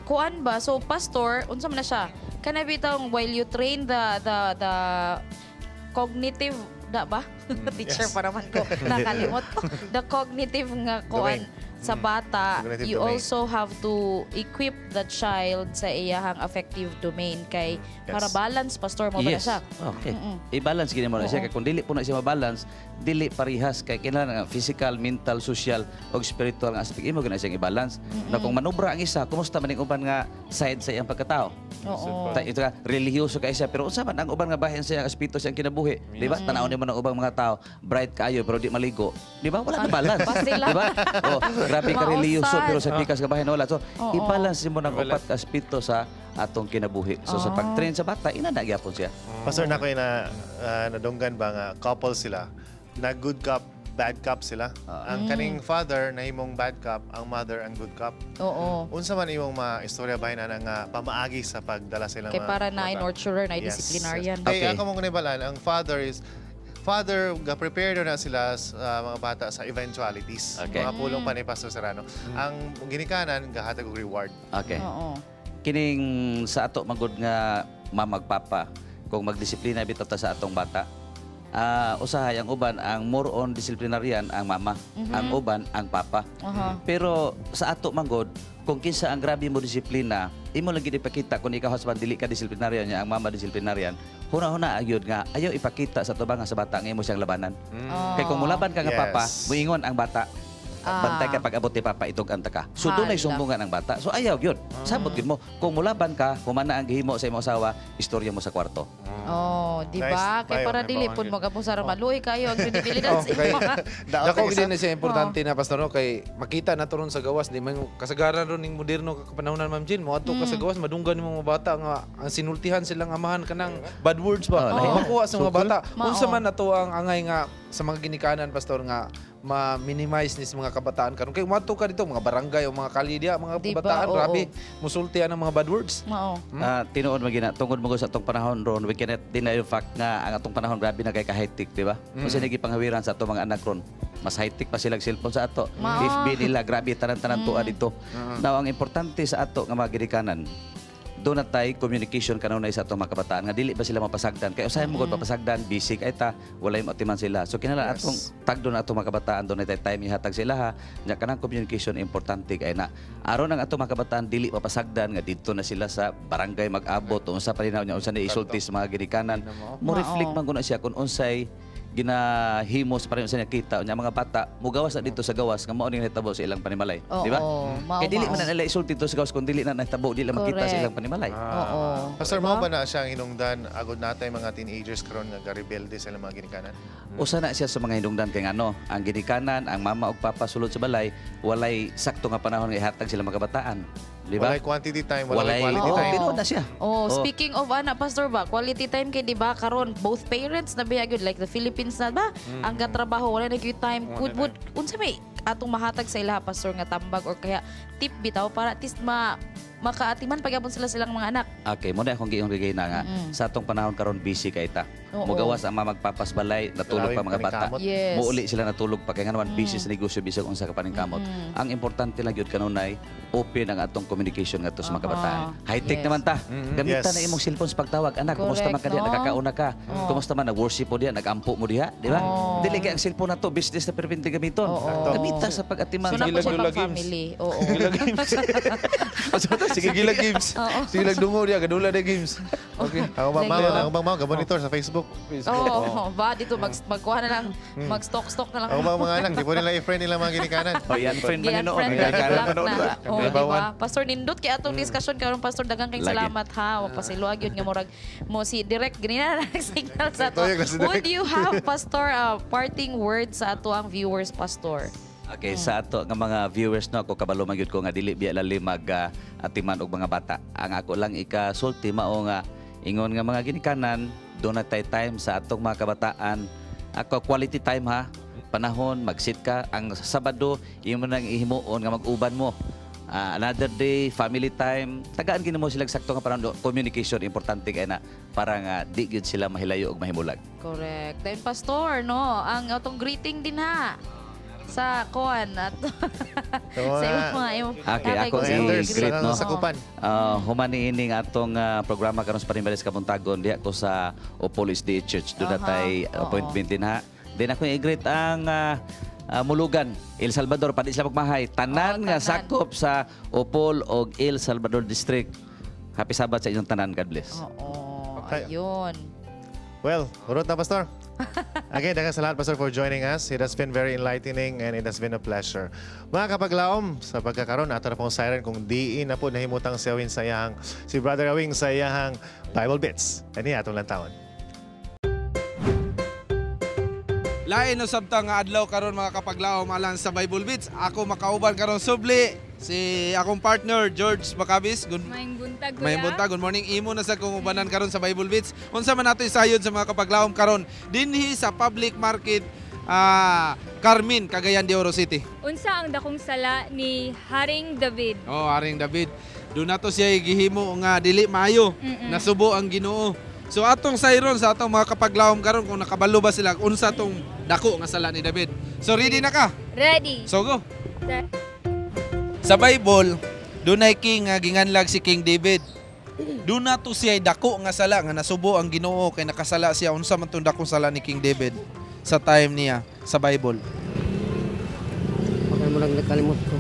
kuan ba so pastor unsa man na siya kana bitawng while you train the cognitive da ba teacher Yes. pa naman ko nakalimot ko the cognitive nga kuan Domain. sa bata Cognitive you domain. also have to equip the child sa iyahang affective domain kay para balance pastor mo ba na Yes. siya. Okay. I-balance gini mo na siya. Oo. Kay kung dili po na siya mabalance, dili parihas kay kinahanglan nga physical, mental, social ug spiritual nga aspect imo gina siyang i-balance. Na kung manubra ang isa, kumusta man ang uban nga side sa iyang pagkatao? Oo. Ito ka relihiyoso kay siya pero unsa man ang uban nga bahin sa iyang aspeto sa iyang kinabuhi, di ba? Tan-awon nimo ng ubang mga tao, bright kaayo pero di maligo. Di ba? Wala na balance. Pasila. Di ba? Oh, grabe ka relihiyoso Mausad. pero sa pikas nga bahin wala. So, Oo. i-balance mo ng upat ka aspeto sa atong kinabuhi. So sa pag-train sa bata, ina na gyapon siya. Pastor, na ko na nadunggan ba nga couple sila, na good cop, bad cop sila. Ang kaning father nahimong bad cop, ang mother ang good cop. Oo. Unsa man imong mga istorya bahin ana nga pamaagi sa pagdala sila Kay mga para na bata? nurturer na Yes, disciplinarian. yes. Kay ako mong nibalan, ang father is father ga prepare na sila sa mga bata sa eventualities. Okay. Mga pulong pa ni Pastor Serrano. Ang ginikanan gahatag og reward. Okay. Oo. Kining sa ato magud nga mamagpapa kung magdisiplina bitaw ta sa atong bata. Usahay ang uban ang more on disciplinarian ang mama, ang uban ang papa. Pero sa ato manggod, kung kinsa ang grabe mo disiplina, imo lang gid ipakita kung ikaw husband dili ka disciplinarian niya, ang mama disciplinarian, huna-huna agyod nga ayaw ipakita sa tubanga sa bata nga imo siyang labanan. Kay kung mulaban ka nga papa, muingon ang bata. Bantay ka pag abot ni papa itog ang taka. So doon ay Hala. sumbungan ang bata. So ayaw gyud. Sabot gyud mo. Kung mulaban ka, humana ang gihimo sa imong asawa, istorya mo sa kwarto. Oh, di ba? Nice. Kay para Bayo, dili may pud bawang. magabusar maluoy kayo ang credibilidad Oh, sa kay, imo. dako gid na siya importante na, Pastor, no, kay makita na to ron sa gawas, di man kasagaran ron ning moderno kapanahonan, Ma'am Jean, moadto ka sa gawas, madunggan nimo mga bata nga ang sinultihan silang amahan kanang bad words ba. Oh, lahi. Makuha sa mga bata. Mao. Unsa man nato ang angay nga sa mga ginikanan, Pastor, nga ma-minimize ni sa mga kabataan karon, kay moadto ka dito mga barangay o mga kalye diha, mga Di ba? kabataan, Oo. grabe musultihan ang mga bad words. Mao. Ah, tinuod man gina tungod mo sa atong panahon ron, we cannot deny the fact nga ang atong panahon grabe na kay ka-high-tech, di ba? Unsa mm. Gipanghawiran sa atong mga anak ron, mas high-tech pa silang cellphone sa ato. Mao. FB nila grabe tanan-tanan tuwa dito. Now ang importante sa ato nga mga ginikanan, doon na tay communication kanunay sa atong mga kabataan nga dili ba sila mapasagdan, kay usahay mo gud mapasagdan, busy kay ta, walay moatiman sila, so kinahanglan atong tagdo na atong mga kabataan, doon na tay time ihatag sila ha nya kanang communication importante kay na aron ang atong mga kabataan dili mapasagdan nga didto na sila sa barangay mag-abot, unsa palinaw niya, unsa ni isulti sa mga ginikanan, mo reflect man kuno siya kung unsay ginahimo sa pareho sa niya kita nya mga bata mugawas na dito sa gawas nga mao ning nahitabo sa ilang panimalay, Oo, di ba? mao, Kay dili mao. man na nila isulti dito sa gawas kung dili na nahitabo, dili na makita sa Correct. ilang panimalay. Oo. Pastor, mao ba na siya ang hinungdan agod natay mga teenagers karon nga garebelde sa ilang mga ginikanan? Usa na siya sa mga hinungdan kay ngano, ang ginikanan, ang mama ug papa sulod sa balay, walay sakto nga panahon nga ihatag sila mga kabataan, di ba? Walay quantity time, walay quality Oo, time. tinuod na siya. Oh, speaking of ana, Pastor ba, quality time kay di ba karon both parents na biya gyud, like the Philippines na ba ang katrabaho wala na gyud time. Wala Could na. would unsa may atong mahatag sa ilaha, Pastor, nga tambag or kaya tip bitaw para at least ma makaatiman pagyapon sila silang mga anak. Okay, mo na akong giingon kay na nga sa atong panahon karon busy kay ta. Oo. Mugawas ang mga magpapas balay, natulog Grabe pa mga bata. paningkamot. Yes. Muuli sila natulog pa kay nga naman busy sa negosyo bisag unsa ka paningkamot. Ang importante lang gyud kanunay open ang atong communication ngadto sa mga kabataan. High-tech naman ta. Gamita na imong cellphone sa pagtawag, anak, kumusta Correct, man ka diha, no? nakakauna ka. Kumusta man nag-worship mo diha, nag-ampo mo diha, di ba? Oo. Dili kay ang cellphone nato business na perpente gamiton. Gamita sa pag-atiman. So na po Sige siya lang, pang Dula Games. family. Oo. Sige lang games. Sige lang games. Sige lang dungo diha, kadula dia games. Okay. Ako bang mama, ako bang mama, monitor sa Facebook. Oo, ba dito magkuha na lang, mag-stock-stock na lang. Ako bang mga anak, di po nila i-friend nila mga ginikanan. Oh, yan friend man Gian noon. friend Ginikanan na pa noon. na. Oh, di Bawan. ba? Pastor, nindot kay atong discussion karon, Pastor, daghang kayong Lagi. salamat ha. Wa pasiluag yun nga murag mo si direct ganina na signal sa ato. Tuyog na si Direk. Would you have, Pastor, parting words sa ato ang viewers, Pastor? Okay, sa ato nga mga viewers, no, ako kabalo man gyud ko nga dili biya lalim mag atiman og mga bata. Ang ako lang ikasulti mao nga ingon nga mga ginikanan, doon na tay time sa atong mga kabataan. Ako quality time ha. Panahon magsit ka ang Sabado, imo nang ihimuon nga mag-uban mo. Ah, another day, family time. Tagaan gini mo sila sakto nga panahon. Communication importante kay na para nga di gyud sila mahilayo og mahimulag. Correct. Then Pastor, no, ang atong greeting din ha sa kuan at sa imong mga imong Okay, tatay ako ko si Elders, greet, no. Sakupan. Human niining atong programa karon sa Panimbales Kabuntagon diha ko sa Opol SDA Church. Doon na tay appointment din ha. Then ako i-greet ang Mulugan, El Salvador, pati sila magmahay. Tanan nga sakop sa Opol og El Salvador District. Happy Sabbath sa inyong tanan. God bless. Oo, ayun. Well, urot na, Pastor. Again, daghang salamat, Pastor, for joining us. It has been very enlightening and it has been a pleasure. Mga kapaglaom, sa pagkakaroon, ato na pong siren kung diin na po nahimutang si Awin sa iyahang, si Brother Awing sa iyahang Bible Bits. Ani atong lantawon. Lain usab ta nga adlaw karon, mga kapaglaom, alang sa Bible Beats. Ako makauban karon subli si akong partner George Macabis. Good Maayong buntag, kuya. Maayong buntag, good morning. Imo na sa kong ubanan karon sa Bible Beats. Unsa man nato isayod sa mga kapaglaom karon dinhi sa public market, Carmen, Cagayan de Oro City? Unsa ang dakong sala ni Haring David? Oh, Haring David. Doon nato siya gihimo nga dili maayo. Nasubo ang Ginoo. So atong sayron sa atong mga kapaglaom karon kung nakabalo ba sila unsa tong dako nga sala ni David. So ready na ka? Ready. So go. Sa Bible, dunay king nga ginganlag si King David. Doon nato siya dako nga sala nga nasubo ang Ginoo kay nakasala siya. Unsa man tong dakong sala ni King David sa time niya sa Bible? Baka mo lang nakalimot ko.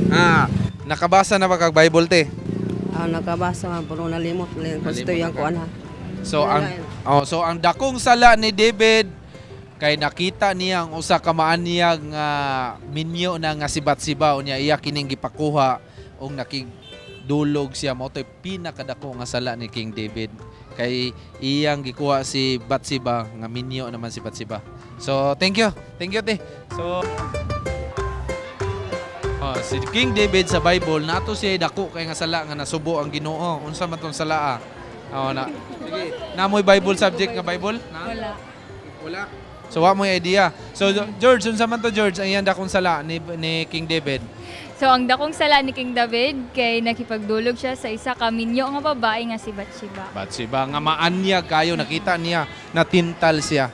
Ah, nakabasa na ba kag Bible, te? Ah, nakabasa man pero nalimot lang. Gusto Nalimot yung na ka. kuan ha. So ang oh, so ang dakong sala ni David kay nakita niya ang usa ka maanyag nga minyo na nga si Batsiba, unya iya kining gipakuha ug nakigdulog siya. Mao toy pinakadako nga sala ni King David. Kay iyang gikuha si Batsiba nga minyo naman si Batsiba. So thank you. Thank you, te. So oh, si King David sa Bible nato siya dako kay nga sala nga nasubo ang Ginoo. Unsa man tong sala ah? Oh, na. Sige. Namoy Bible subject nga Bible? Na? Wala. Wala. So wa mo'y idea. So George, unsa man to George ang iyang dakong sala ni King David? So ang dakong sala ni King David kay nakipagdulog siya sa isa ka minyo nga babae nga si Bathsheba. Bathsheba nga maanyag kayo, nakita niya natintal siya.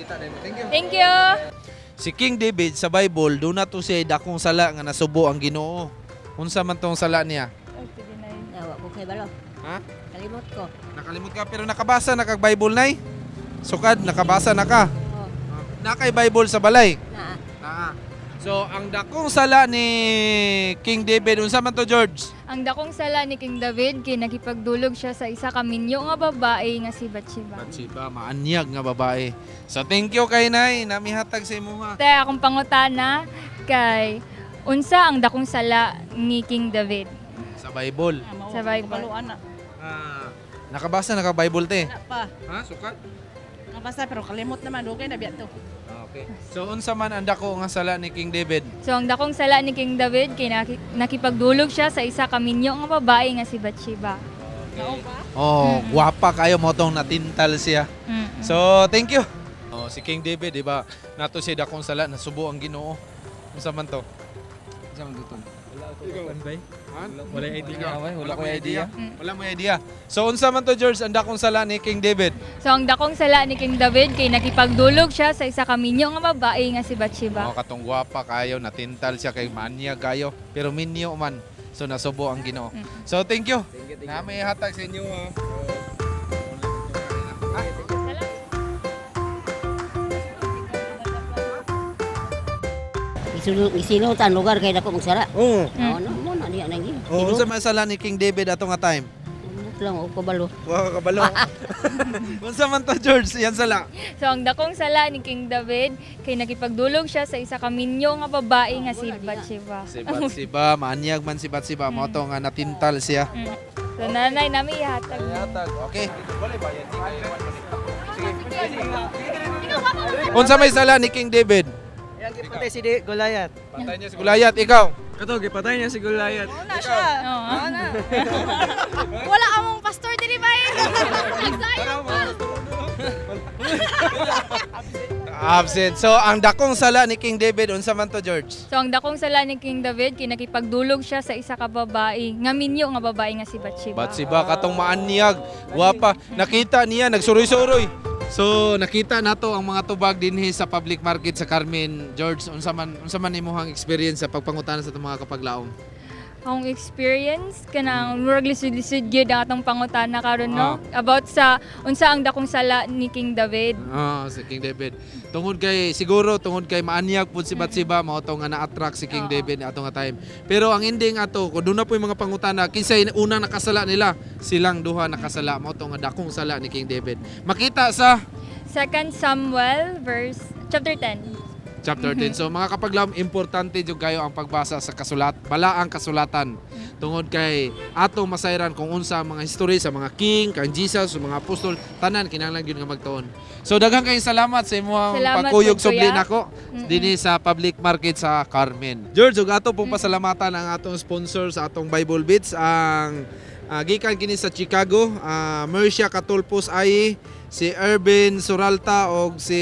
Thank you. Thank you. Si King David sa Bible, doon na to siya dakong sala nga nasubo ang Ginoo. Unsa man tong sala niya? Wa ko kay balo. Ha? Kalimot ko. Nakalimot ka pero nakabasa na kag Bible nay? Sukad nakabasa na ka. Na kay Bible sa balay. Naa. Naa. So ang dakong sala ni King David, unsa man to George? Ang dakong sala ni King David kay nakipagdulog siya sa isa ka minyo nga babae nga si Bathsheba. Bathsheba, maanyag nga babae. So thank you kay nay, namihatag sa imuha. Te akong pangutana kay unsa ang dakong sala ni King David Sa Bible. sa Bible? Ah, nakabasa na ka Bible te? Wala pa. Ha, sukad? Nakabasa pero kalimot naman okay na biya to. Okay. So unsa man ang dako nga sala ni King David? So ang dakong sala ni King David kay nakipagdulog siya sa isa ka minyo nga babae nga si Bathsheba. Okay. Oh, gwapa kayo mo tong natintal siya. So thank you. Oh, si King David, di ba? Nato siya dakong sala nasubo ang Ginoo. Unsa man to? Unsa man to? Wala Wala idea. Wala ko idea. Wala mo idea. So unsa man to George ang dakong sala ni King David? So ang dakong sala ni King David kay nakipagdulog siya sa isa ka minyo nga babae nga si Bathsheba. Oh, katong gwapa kayo, natintal siya kay manya kayo, pero minyo man. So nasubo ang Ginoo. So thank you. Thank you. Na may hatag sa inyo ha. Isilutan lugar kay dako magsara. Oo. Oh, no mo na diya nang. Oh, unsa man sala ni King David ato nga time? Lang og kabalo. Wa ka kabalo. Unsa man to George, yan sala. So ang dakong sala ni King David kay nakipagdulog siya sa isa ka minyo nga babae nga si Bathsheba. Si Bathsheba, maanyag man si Bathsheba, mo to nga natintal siya. So nanay nami ihatag. Ihatag. Okay. Unsa may sala ni King David? Yang gipatay si Goliath. Patay niya si Goliath, ikaw. Kato, gipatay niya si Goliath. Una siya. Oo na. Wala among pastor diri ba? Nagsayang pa. Absent. So ang dakong sala ni King David unsa man to George? So ang dakong sala ni King David kay nakipagdulog siya sa isa ka babae nga minyo nga babae nga si Bathsheba. Bathsheba katong maanyag, gwapa. Nakita niya nagsuroy-suroy. So nakita nato ang mga tubag dinhi sa public market sa Carmen. George, unsa man imong experience sa pagpangutana sa atong mga kapaglaom? Akong experience kanang murag lisod-lisod gyud ang atong pangutana karon no about sa unsa ang dakong sala ni King David. Ah, si King David. Tungod kay siguro tungod kay maanyag pud si Bathsheba mao to nga na-attract si King David ato nga time. Pero ang ending ato kun duna po'y mga pangutana kinsay unang nakasala nila, silang duha nakasala mao to nga dakong sala ni King David. Makita sa 2 Samuel verse chapter 10. Chapter 10. So mga kapaglaom, importante jud kayo ang pagbasa sa kasulat, balaang kasulatan. Tungod kay ato masayran kung unsa ang mga history sa mga king, kang Jesus, sa mga apostol, tanan kinahanglan gyud nga magtuon. So daghang kayong salamat sa imong pagkuyog subli nako dinhi sa public market sa Carmen. George, ug ato pong pasalamatan ang atong sponsor sa atong Bible Beats, ang gikan kini sa Chicago, Mercia Catulpos ay si Ervin Suralta og si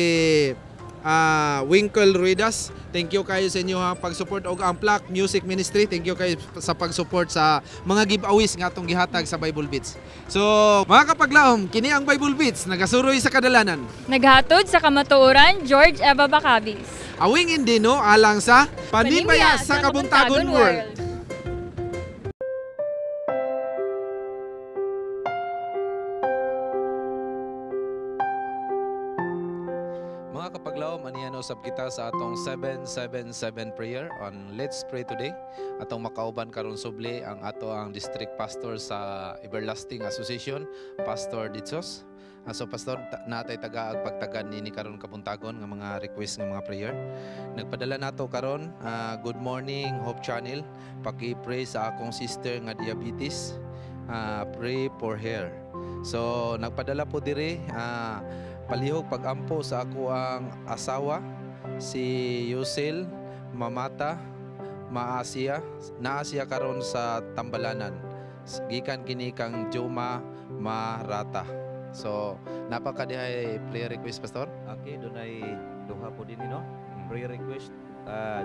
Winkle Ruidas. Thank you kayo sa inyo ha, pag-support og ang Plaque Music Ministry. Thank you kayo sa pag-support sa mga giveaways nga atong gihatag sa Bible Beats. So, mga kapaglaom, kini ang Bible Beats nagasuroy sa kadalanan. Naghatod sa kamatuoran, George Eva Bacabis. Awing Indino alang sa Panimbaya sa Kabuntagon World. Mga kapaglaom, anihan usab kita sa atong 777 prayer on Let's Pray Today. Atong makauban karon subli ang ato ang district pastor sa Everlasting Association, Pastor Ditsos. So pastor, natay taga pagtagan nini karon kabuntagon nga mga request nga mga prayer. Nagpadala nato karon, good morning Hope Channel. Paki-pray sa akong sister nga diabetes. Pray for her. So nagpadala po diri palihog pagampo sa ako ang asawa si Yusel Mamata Maasia, naa siya karon sa Tambalanan. Gikan kini kang Juma Marata. So napaka dihay prayer request, Pastor. Okay, dunay duha po din, no? Prayer request,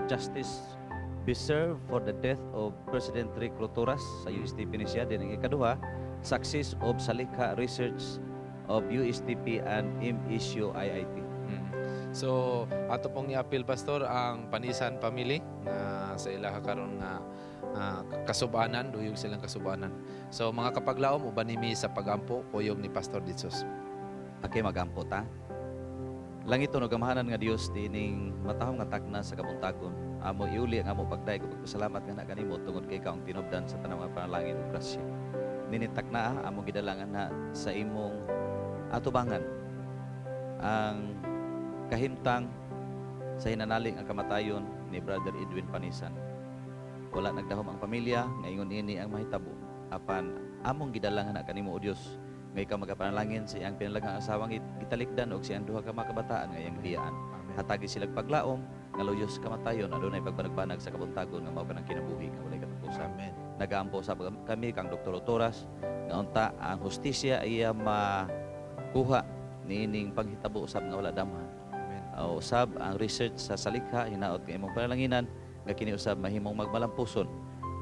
justice be served for the death of President Rick Rotoras sa USTP ni siya. Din ang ikaduha, success of Salikha Research of USTP and MSU IIT. So ato pong i-appeal, Pastor, ang Panisan family nga sa ilaha karon nga kasubanan, duyog silang kasubanan. So mga kapaglaom, uban nimi sa pagampo kuyog ni Pastor Ditsos. Okay, magampo ta. Langit no gamahanan nga Dios dining matahom nga takna sa kabuntagon. Amo iuli ang amo pagdayeg ug pagpasalamat nga kanimo tungod kay ikaw ang tinubdan sa tanang mga panalangin ug grasya. Nini takna amo gidalangan na sa imong atubangan ang kahimtang sa hinanaling ang kamatayon ni Brother Edwin Panisan. Wala nagdahom ang pamilya nga ingon ini ang mahitabo. Apan among gidalangan na kanimo o Dios nga ikaw magapanalangin sa iyang pinalagang asawang gitalikdan og siyang duha ka mga kabataan nga iyang biyaan. Hatagi silag paglaom nga luyos kamatayon adunay pagbanagbanag sa kabuntagon nga mao kanang kinabuhi nga walay katapusan. Amen. Nagaampo sa kami kang Dr. Otoras nga unta ang hustisya iya makuha niining panghitabo usab nga wala damhan. O usab ang research sa Salikha hinaot nga imong panalanginan nga kini usab mahimong magmalampuson.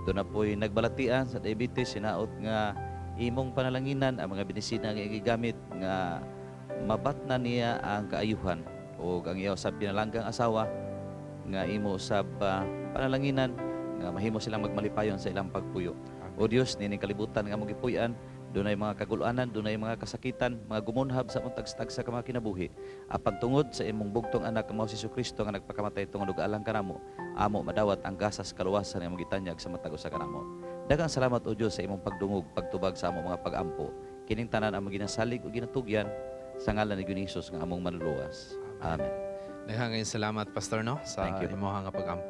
Doon na po'y nagbalatian sa diabetes hinaot nga imong panalanginan ang mga medisina nga gigamit nga mabatna niya ang kaayuhan o ang iya usab pinalanggang asawa nga imo usab panalanginan nga mahimo silang magmalipayon sa ilang pagpuyo. O Dios, nining kalibutan nga among gipuy-an, dunay mga kagulanan, dunay mga kasakitan, mga gumunhab sa among tagsa-tagsa ka mga kinabuhi. Apan tungod sa imong bugtong anak nga mao si Jesucristo nga nagpakamatay tungod og alang kanamo, amo madawat ang gasas kaluwasan nga among gitanyag sa matag usa kanamo. Daghang salamat o Dios sa imong pagdungog, pagtubag sa among mga pagampo. Kining tanan among ginasalig ug ginatugyan sa ngalan ni Hesus nga among manluluwas. Amen. Daghang salamat, Pastor, no, sa imong nga pagampo.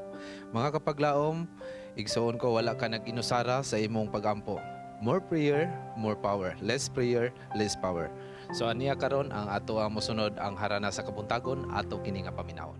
Mga kapaglaom, igsuon ko wala ka nag-inusara sa imong pagampo. More prayer, more power. Less prayer, less power. So aniya karon ang ato ang mosunod ang harana sa kabuntagon ato kini nga paminawon.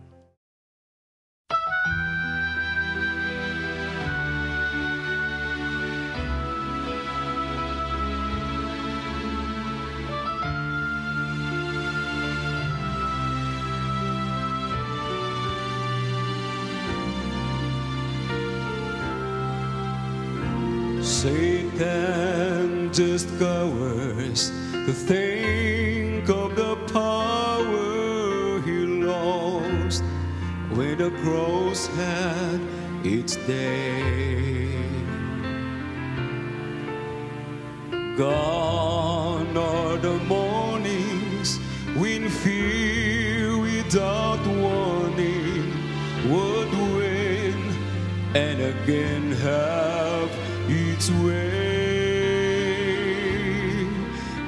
Satan just cowers to think of the power he lost when the cross had its day. Gone are the mornings when fear without warning would win and again have its way.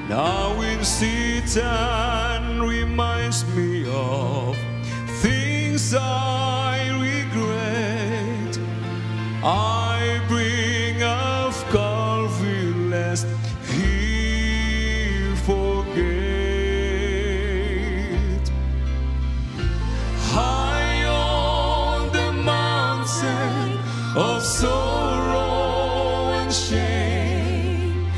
Now when Satan reminds me of things I regret, I bring up Calvary lest he forget. High on the mountain of sorrow and shame,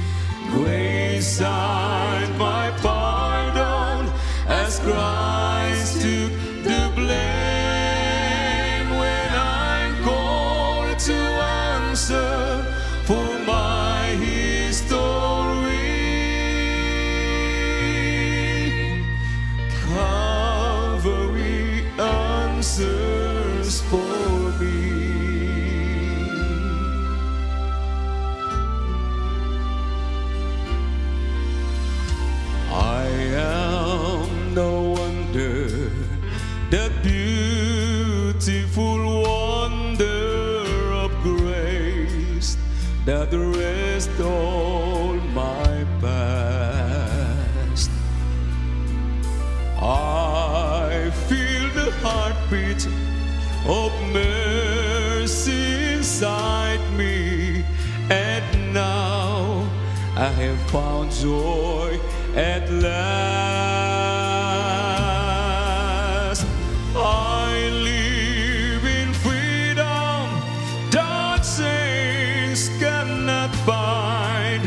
grace signed my pardon as Christ took the blame. When I'm called to answer for my history, Calvary answers for me. I am no wonder, that beautiful wonder of grace that rests all my past. I feel the heartbeat of mercy inside me, and now I found joy at last. I live in freedom that chains cannot bind,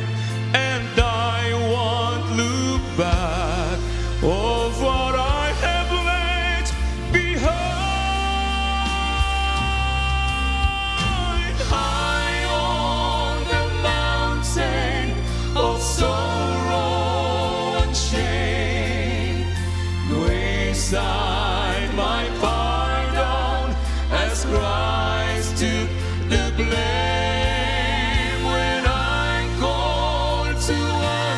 and I won't look back of what I have left behind. High on the mountain of sorrow and shame, grace I my pardon as Christ took the blame. When I call to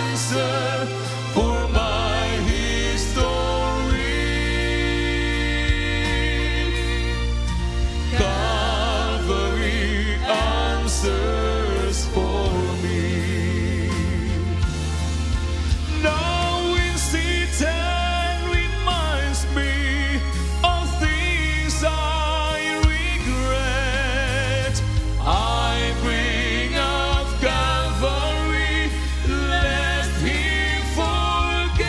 answer for my history, Calvary answers for me. Now when Satan reminds me of things I regret, I bring up Calvary lest he forget.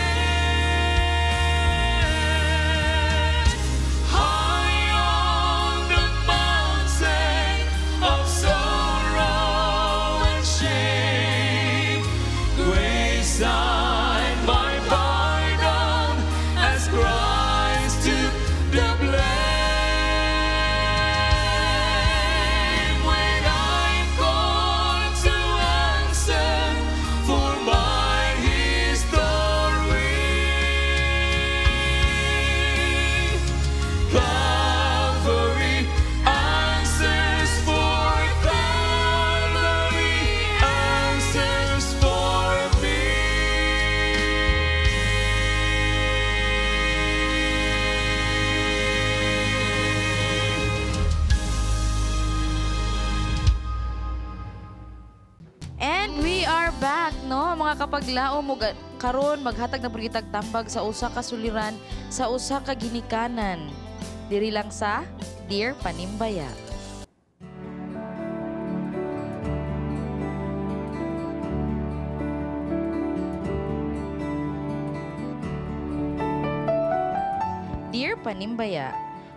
High on the mountain of sorrow and shame, grace I my pardon as Christ took the blame. When I'm called to answer for my history, Calvary answers for Calvary answers for me. And we are back, no? Mga kapaglao mo karon maghatag na pud kitag tambag sa usa ka suliran sa usa ka ginikanan. Diri lang sa Dear Panimbaya. Dear Panimbaya,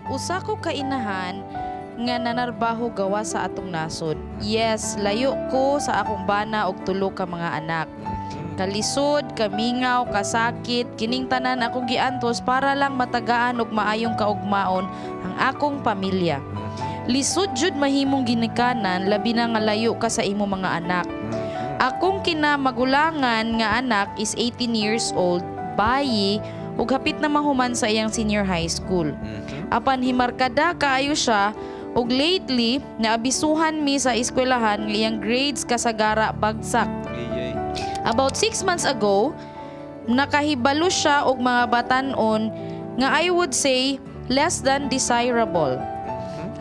usa ko kainahan nga nanarbaho gawa sa atong nasod. Yes, layo ko sa akong bana og tulo ka mga anak. Kalisod, kamingaw, kasakit, kining tanan akong giantos para lang matagaan og maayong kaugmaon ang akong pamilya. Lisod jud mahimong ginikanan labi na nga layo ka sa imong mga anak. Akong kinamagulangan nga anak is 18 years old, bayi, ug hapit na mahuman sa iyang senior high school. Apan himarkada kaayo siya ug lately naabisuhan mi sa eskwelahan nga iyang grades kasagara bagsak. About 6 months ago, nakahibalo siya og mga batan-on nga I would say less than desirable.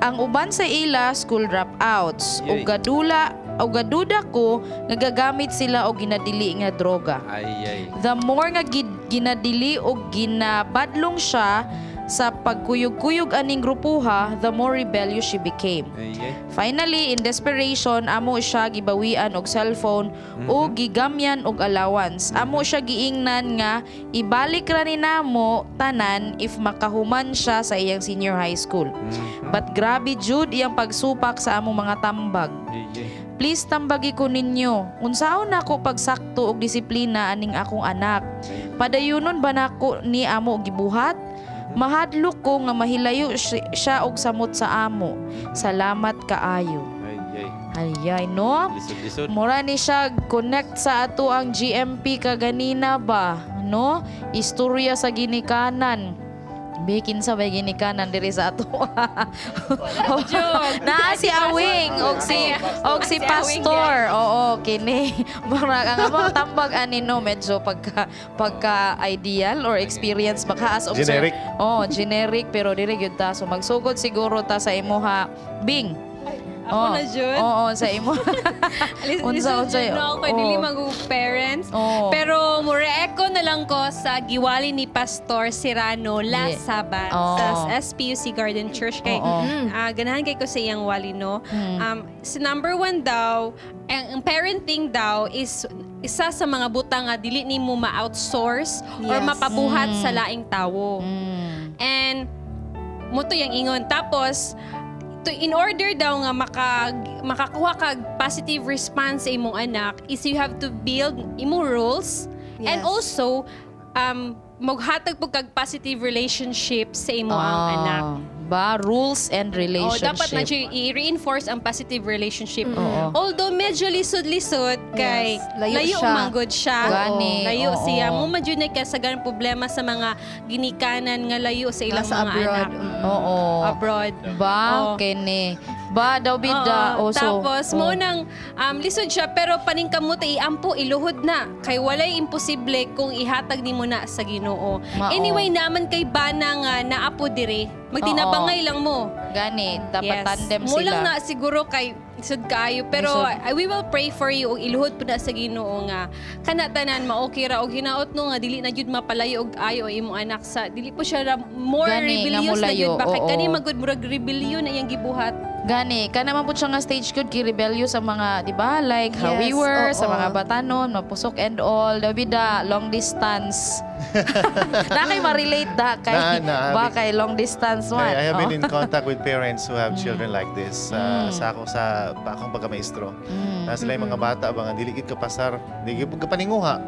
Ang uban sa ila school dropouts ug gadula o gaduda ko nga gagamit sila og ginadili nga droga. Ay, ay. The more nga ginadili o ginabadlong siya sa pagkuyog-kuyog aning grupuha, the more rebellious she became. Ay, ay. Finally, in desperation, amo siya gibawian og cellphone o gigamyan og allowance. Amo siya giingnan nga ibalik ra ni namo tanan if makahuman siya sa iyang senior high school. But grabe jud iyang pagsupak sa among mga tambag. Please tambagi ko ninyo. Unsaon nako pagsakto og disiplina aning akong anak? Padayunon ba nako ni amo gibuhat? Mahadlok ko nga mahilayo siya og samot sa amo. Salamat kaayo. Ay, ay. Ayay, no? Lisod-lisod. Mura ni siya connect sa ato ang GMP kaganina ba, no? Istorya sa ginikanan. Bikin sa may ginikanan diri sa ato. Naa si Awing og si Pastor. Oo, kini. Mura ang among tambag ani no medyo pagka ideal or experience baka as Generic. Oh, generic pero diri gyud ta. So magsugod siguro ta sa imuha, Bing. Ako na jud. Oo, sa imo. Unsa Unsa unsa no, ako dili mag parents. Oo. Pero mure-echo na lang ko sa giwali ni Pastor Serrano last Sabbath Oo. sa SPUC Garden Church kay Oo. Ganahan kay ko sa iyang wali no. Sa number one daw, ang parenting daw is isa sa mga butang nga dili nimo ma-outsource or mapabuhat sa laing tawo. And mo to yung ingon. Tapos, to, in order daw nga makakuha kag positive response sa imong anak is you have to build imong rules and also maghatag po kag positive relationship sa imong anak. Ba, rules and Oh, relationship. dapat na siya i-reinforce ang positive relationship. Oo. Although medyo lisod-lisod kay Layo layo siya. manggod siya. Gani, Layo oo. siya. Mo man jud na kasagaran problema sa mga ginikanan nga layo sa ilang Nasa mga abroad. anak. Oo. Abroad. Ba, Oo. kini. Ba, daw bida. Oo. Oh, so, Tapos, mo nang lisod siya, pero paningkamot iampo, iluhod na. Kay walay imposible kung ihatag nimo na sa Ginoo. Mao. Anyway, naman kay bana nga naapo dire. Magtinabangay lang mo. Gani, dapat tandem Mo sila. lang na siguro kay lisod kaayo pero Lisod. we will pray for you ug iluhod po na sa Ginoo nga kana tanan ma-okay ra og hinaot no nga dili na jud mapalayo og ayo ang imong anak sa dili po siya more Gani, nga rebellious na mulayo, jud ba kay oo. kani magud murag rebellion na iyang gibuhat. Gani, kana man pud siya nga stage good kay rebellious sa mga, di ba? Like how we Yes, were oo. sa mga batanon, mapusok and all, daw bida long distance. Na kay ma-relate da kay Na, ba kay long distance man. I have been Oh. in contact with parents who have children like this sa ako sa akong pagkamaestro. Na sila yung mga bata ba nga dili gid kapasar, dili gid kapaninguha.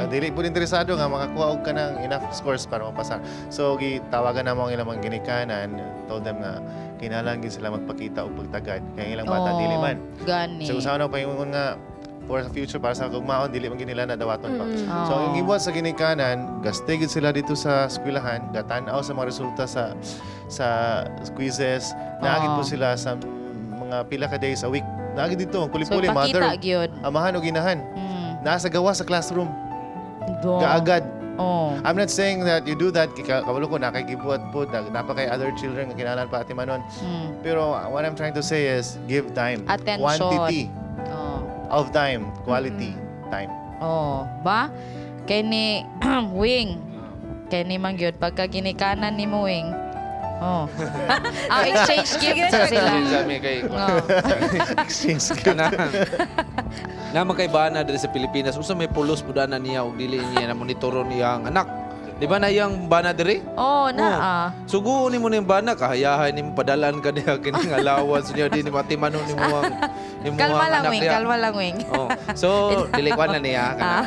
Dili pud interesado nga makakuha og kanang enough scores para mapasar. So gitawagan namo ang ilang mga ginikanan, told them nga kinahanglan gid sila magpakita og pagtagad kay ang ilang bata Oo, dili man. Gani. So usaha na paingon nga for the future para sa gugmaon dili man gid nila na dawaton pa. So ang Oo. gibuhat sa ginikanan, gaste gid sila dito sa eskwelahan, gatan-aw sa mga resulta sa quizzes, naagid po Oo. sila sa mga pila ka days a week. Naagid dito, ang So puli-puli ipakita mother, gyud. amahan o ginahan. Nasa gawa sa classroom. Do. Gaagad. Oh. I'm not saying that you do that kay kabalo ko nakagibuhat po napa kay other children nga kinahanglan pa ati manon. Pero what I'm trying to say is give time. Attention. Quantity Oh. of time, quality time. Oh, ba? Kini wing. Kini man gyud pagka ginikanan ni mo wing. Oh. Ang exchange gift sa sila. Sabi kay Oh. Exchange gift. Naman kay bana diri sa Pilipinas, unsa may pulos pud ana niya og dili niya na monitoro niya ang anak. Di ba na iyang bana diri? Oh, na ah. Suguon nimo ning bana kahayahay nimo padalan ka niya kining allowance niya di nimo atimanon nimo ang nimo Kalma ang lang anak wing, niya. kalma lang wing. Oh. So dili ko na niya kana.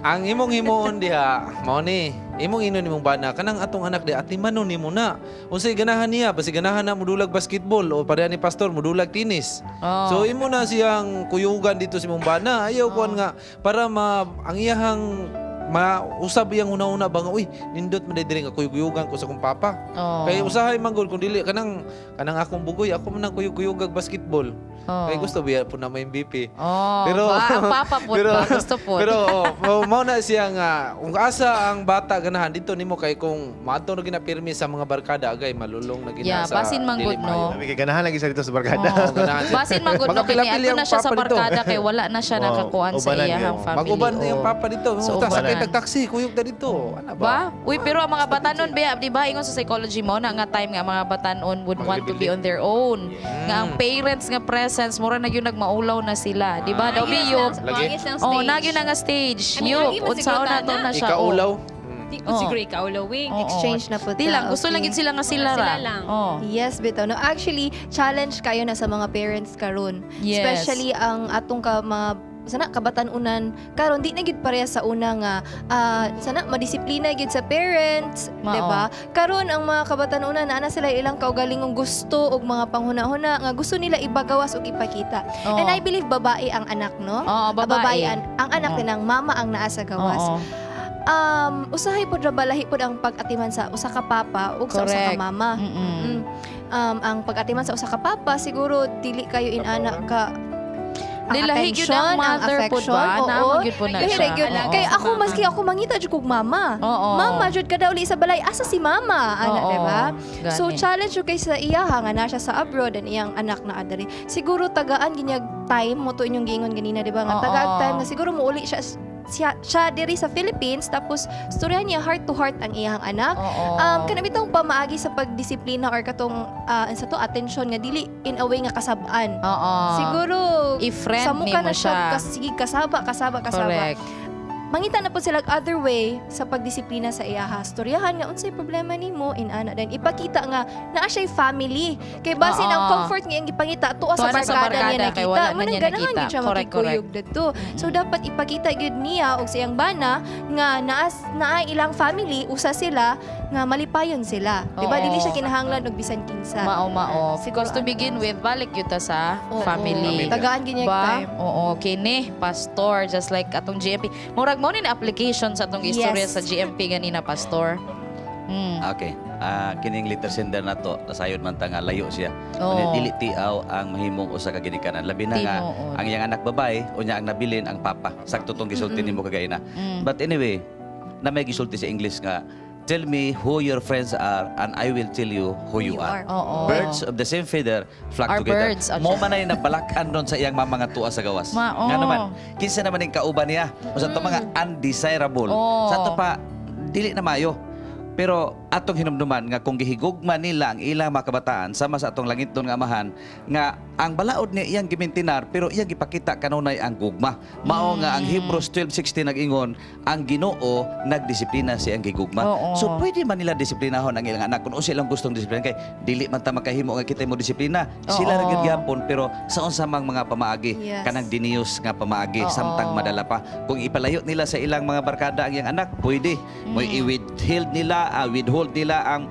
Ang imong himuon diha, mao ni, imong inon nimong bana kanang atong anak diha atimanon nimo na. Unsay ganahan niya, basi ganahan na mudulag basketball o pareha ni pastor mudulag tennis. Oh. So imo na siyang kuyugan dito sa imong bana. Ayaw kuan nga para ma ang iyahang mausab iyang una-una ba nga uy nindot man diri nga kuyug-kuyugan ko sa akong papa. Oh. Kay usahay man gud kung dili kanang kanang akong bugoy ako man ang kuyug-kuyugag basketball. Oh. Kay gusto biya po na may MVP. Oh, ba, ang papa po ba? Gusto po. Pero oh, mao na siya nga kung asa ang bata ganahan dito nimo kay kung maadto na ginapirmi sa mga barkada agay malulong na gina Yeah, sa basin man dili gud, no? maayo. Sabi kay ganahan lagi siya dito sa barkada. Oo, ganahan siya. Basin man gud no kini Magapila-pili adto ang na siya sa papa dito. barkada kay wala na siya Wow, nakakuan sa ubanan iyahang yun. family. Maguban na yung oh. papa dito. So, So, sakay ubanan. tag taxi, kuyog ta dito. Ano ba? Ba? Uy, pero ang mga batanon ba, di ba, ingon sa psychology mo na nga time nga mga batanon would want to be on their own. Nga ang parents nga presence mura na yun nagmaulaw na sila, di ba? Daw Lagi. biyop. Lagi. Ang Oh, stage. nagyo na nga stage. I mean, Yup, lagi man unsaon siguro na to na. na siya. Ikaulaw. Di ko siguro ikaulaw wing. Oo. Exchange na po Di ta, lang, gusto lang okay. yun sila nga sila Sila ra. lang. Oh. Yes, bitaw. No, actually, challenge kayo na sa mga parents karon. Yes. Especially ang atong ka mga sana kabatan-unan karon di na gid pareha sa una nga sana madisiplina gid sa parents, Mao. di ba? Karon ang mga kabatan-unan naa na sila ilang kaugalingong gusto og mga panghuna-huna nga gusto nila ibagawas og ipakita. Oo. And I believe babae ang anak, no? Oo, babae. Ang anak Oo. din ang mama ang naa sa gawas. Oo. Usahay pod ra balahi pod ang pag-atiman sa usa ka papa ug sa usa ka Correct. mama. Mm-mm. Ang pag-atiman sa usa ka papa siguro dili kayo inana ka Ang Dilahi gyud attention, ang ang mother pod affection. ba? Oo. Naamon gyud po na Lahi siya. ra gyud. Oo. Kay ako maski ako mangita jud kog mama. Oo. Mama jud kada uli sa balay asa si mama ana, Oo. di ba? So Gani. challenge jud kay sa iya ha nga na siya sa abroad and iyang anak na adari. Siguro tagaan ginyag time mo to inyong giingon ganina, di ba? Nga Oo. tagaag time nga siguro muuli siya siya diri sa Philippines tapos storya niya heart to heart ang iyang anak. Oo. Kana bitong pamaagi sa pagdisiplina or katong sa to attention nga dili in a way nga kasab-an. Oo. Siguro I-friend sa mukha nimo na siya, siya. sige kasaba kasaba kasaba. Correct. Mangita na po sila og other way sa pagdisiplina sa iyaha. Storyahan nga unsay problema nimo inana then ipakita nga naa siya'y family. Kay basin Oo. ang comfort nga iyang gipangita tuwa Tuwa sa na sa barkada niya barkada, kay nakita. wala na Mo nang niya ganahan nakita. gyud siya Correct, makikuyog didto. So dapat ipakita gyud niya og sa iyang bana nga naa ilang family usa sila nga malipayon sila. Di ba Oo. dili siya kinahanglan og bisan kinsa. Mao mao. Siguro Because to begin with, balik yun ta sa Oo. family. Tagaan gyud niya Ba? time. Oo, kini pastor just like atong GMP. Murag mo ni na application sa atong istorya Yes. sa GMP ganina pastor. Mm. Okay. Kining letter sender na to, nasayod man ta nga layo siya. Oo. Unya, dili tiaw ang mahimong usa ka ginikanan. Labi na nga Tinuod. ang iyang anak babae, unya ang nabilin ang papa. Sakto tong gisulti nimo kagaina. But anyway, na may gisulti sa English nga, tell me who your friends are and I will tell you who you are. Oo. Birds of the same feather flock Are together. birds, oh, Mo man ay nabalakan ron sa iyang mama nga tuwa sa gawas. Ma- Nga oo. naman, kinsa naman yung kauban niya? O sa to mga undesirable. Oo. Sa to pa, dili na mayo. Pero atong hinumduman nga kung gihigugma nila ang ilang mga kabataan sama sa atong langit nga amahan nga ang balaod niya iyang gimintinar pero iyang gipakita kanunay ang gugma. Mao nga ang Hebrews 12:16 nag-ingon ang Ginoo nagdisiplina sa iyang gigugma. Oo. So pwede man nila disiplinahon ang ilang anak kung unsa ilang gustong disiplina kay dili man ta makahimo nga kita mo disiplina. Sila ra Oo. gyud gihapon pero sa unsa mang mga pamaagi Yes. kanang diniyos nga pamaagi Oo. samtang madala pa. Kung ipalayo nila sa ilang mga barkada ang iyang anak, pwede. Mo i-withhold nila, withhold nila ang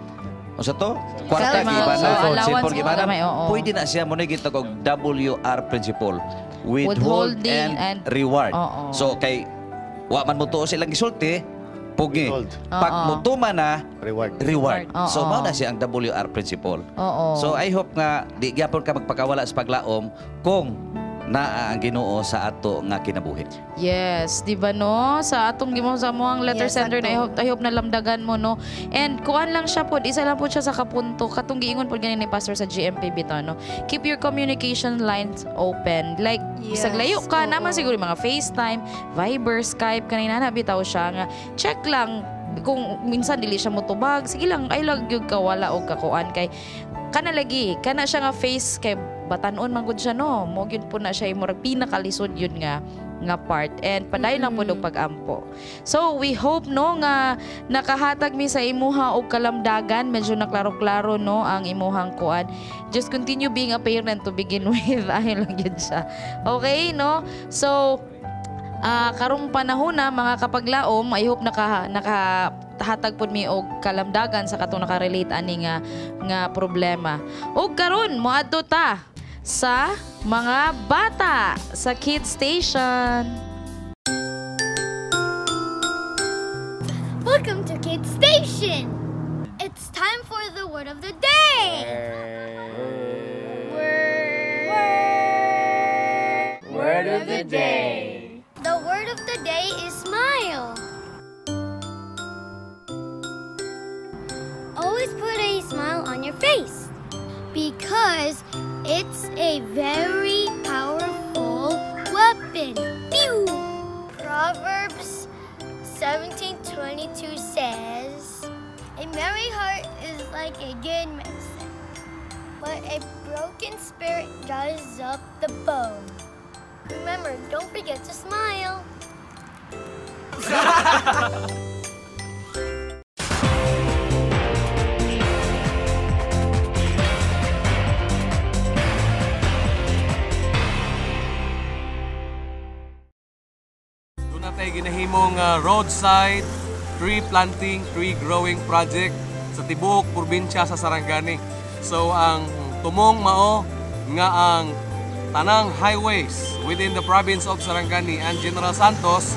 unsa to? Kwarta Cellphone. gibanan, Oo, allowance cellphone mo gibanan. gamay, oo. Pwede na siya mo gitawag og WR principle. Withhold Withholding and, and- reward. Oo. So kay wa man mo tuo silang gisulti, pugi. Pag Oo. mutuma na, reward. Reward. Oo. So mao na siya ang WR principle. Oo. So I hope nga di gyapon ka magpakawala sa paglaom kung naa ang Ginoo sa ato nga kinabuhi. Yes, di ba no? Sa atong gimo sa mo ang letter Yes, sender na ato. I hope nalamdagan mo no. And kuan lang siya pod, isa lang pod siya sa kapunto katong giingon pod gani ni pastor sa GMP bitaw no. Keep your communication lines open. Like Yes, bisag layo ka oo. naman siguro yung mga FaceTime, Viber, Skype kanina na bitaw siya nga check lang kung minsan dili siya motubag, sige lang ay lang gyud ka wala og kakuan kay kana lagi kana siya nga face kay batanon man gud siya no mo gyud po na siya murag pinakalisod yun nga nga part and padayon lang pud og pag-ampo. So we hope no nga nakahatag mi sa imuha og kalamdagan medyo naklaro-klaro no ang imuhang kuan. Just continue being a parent to begin with ayon lang gyud siya. Okay no? So karong panahon na mga kapaglaom, I hope nakahatag pod mi og kalamdagan sa katong nakarelate ani nga nga problema. Og karon moadto ta sa mga bata sa Kids Station. Welcome to Kids Station! It's time for the word of the day! Word of the day. The word of the day is smile. Always put a smile on your face because it's a very powerful weapon. Pew! Proverbs 17:22 says, "A merry heart is like a good medicine, but a broken spirit dries up the bone." Remember, don't forget to smile. Doon natay ginahimong roadside tree planting, tree growing project sa tibuok probinsya sa Sarangani. So ang tumong mao nga ang tanang highways within the province of Sarangani and General Santos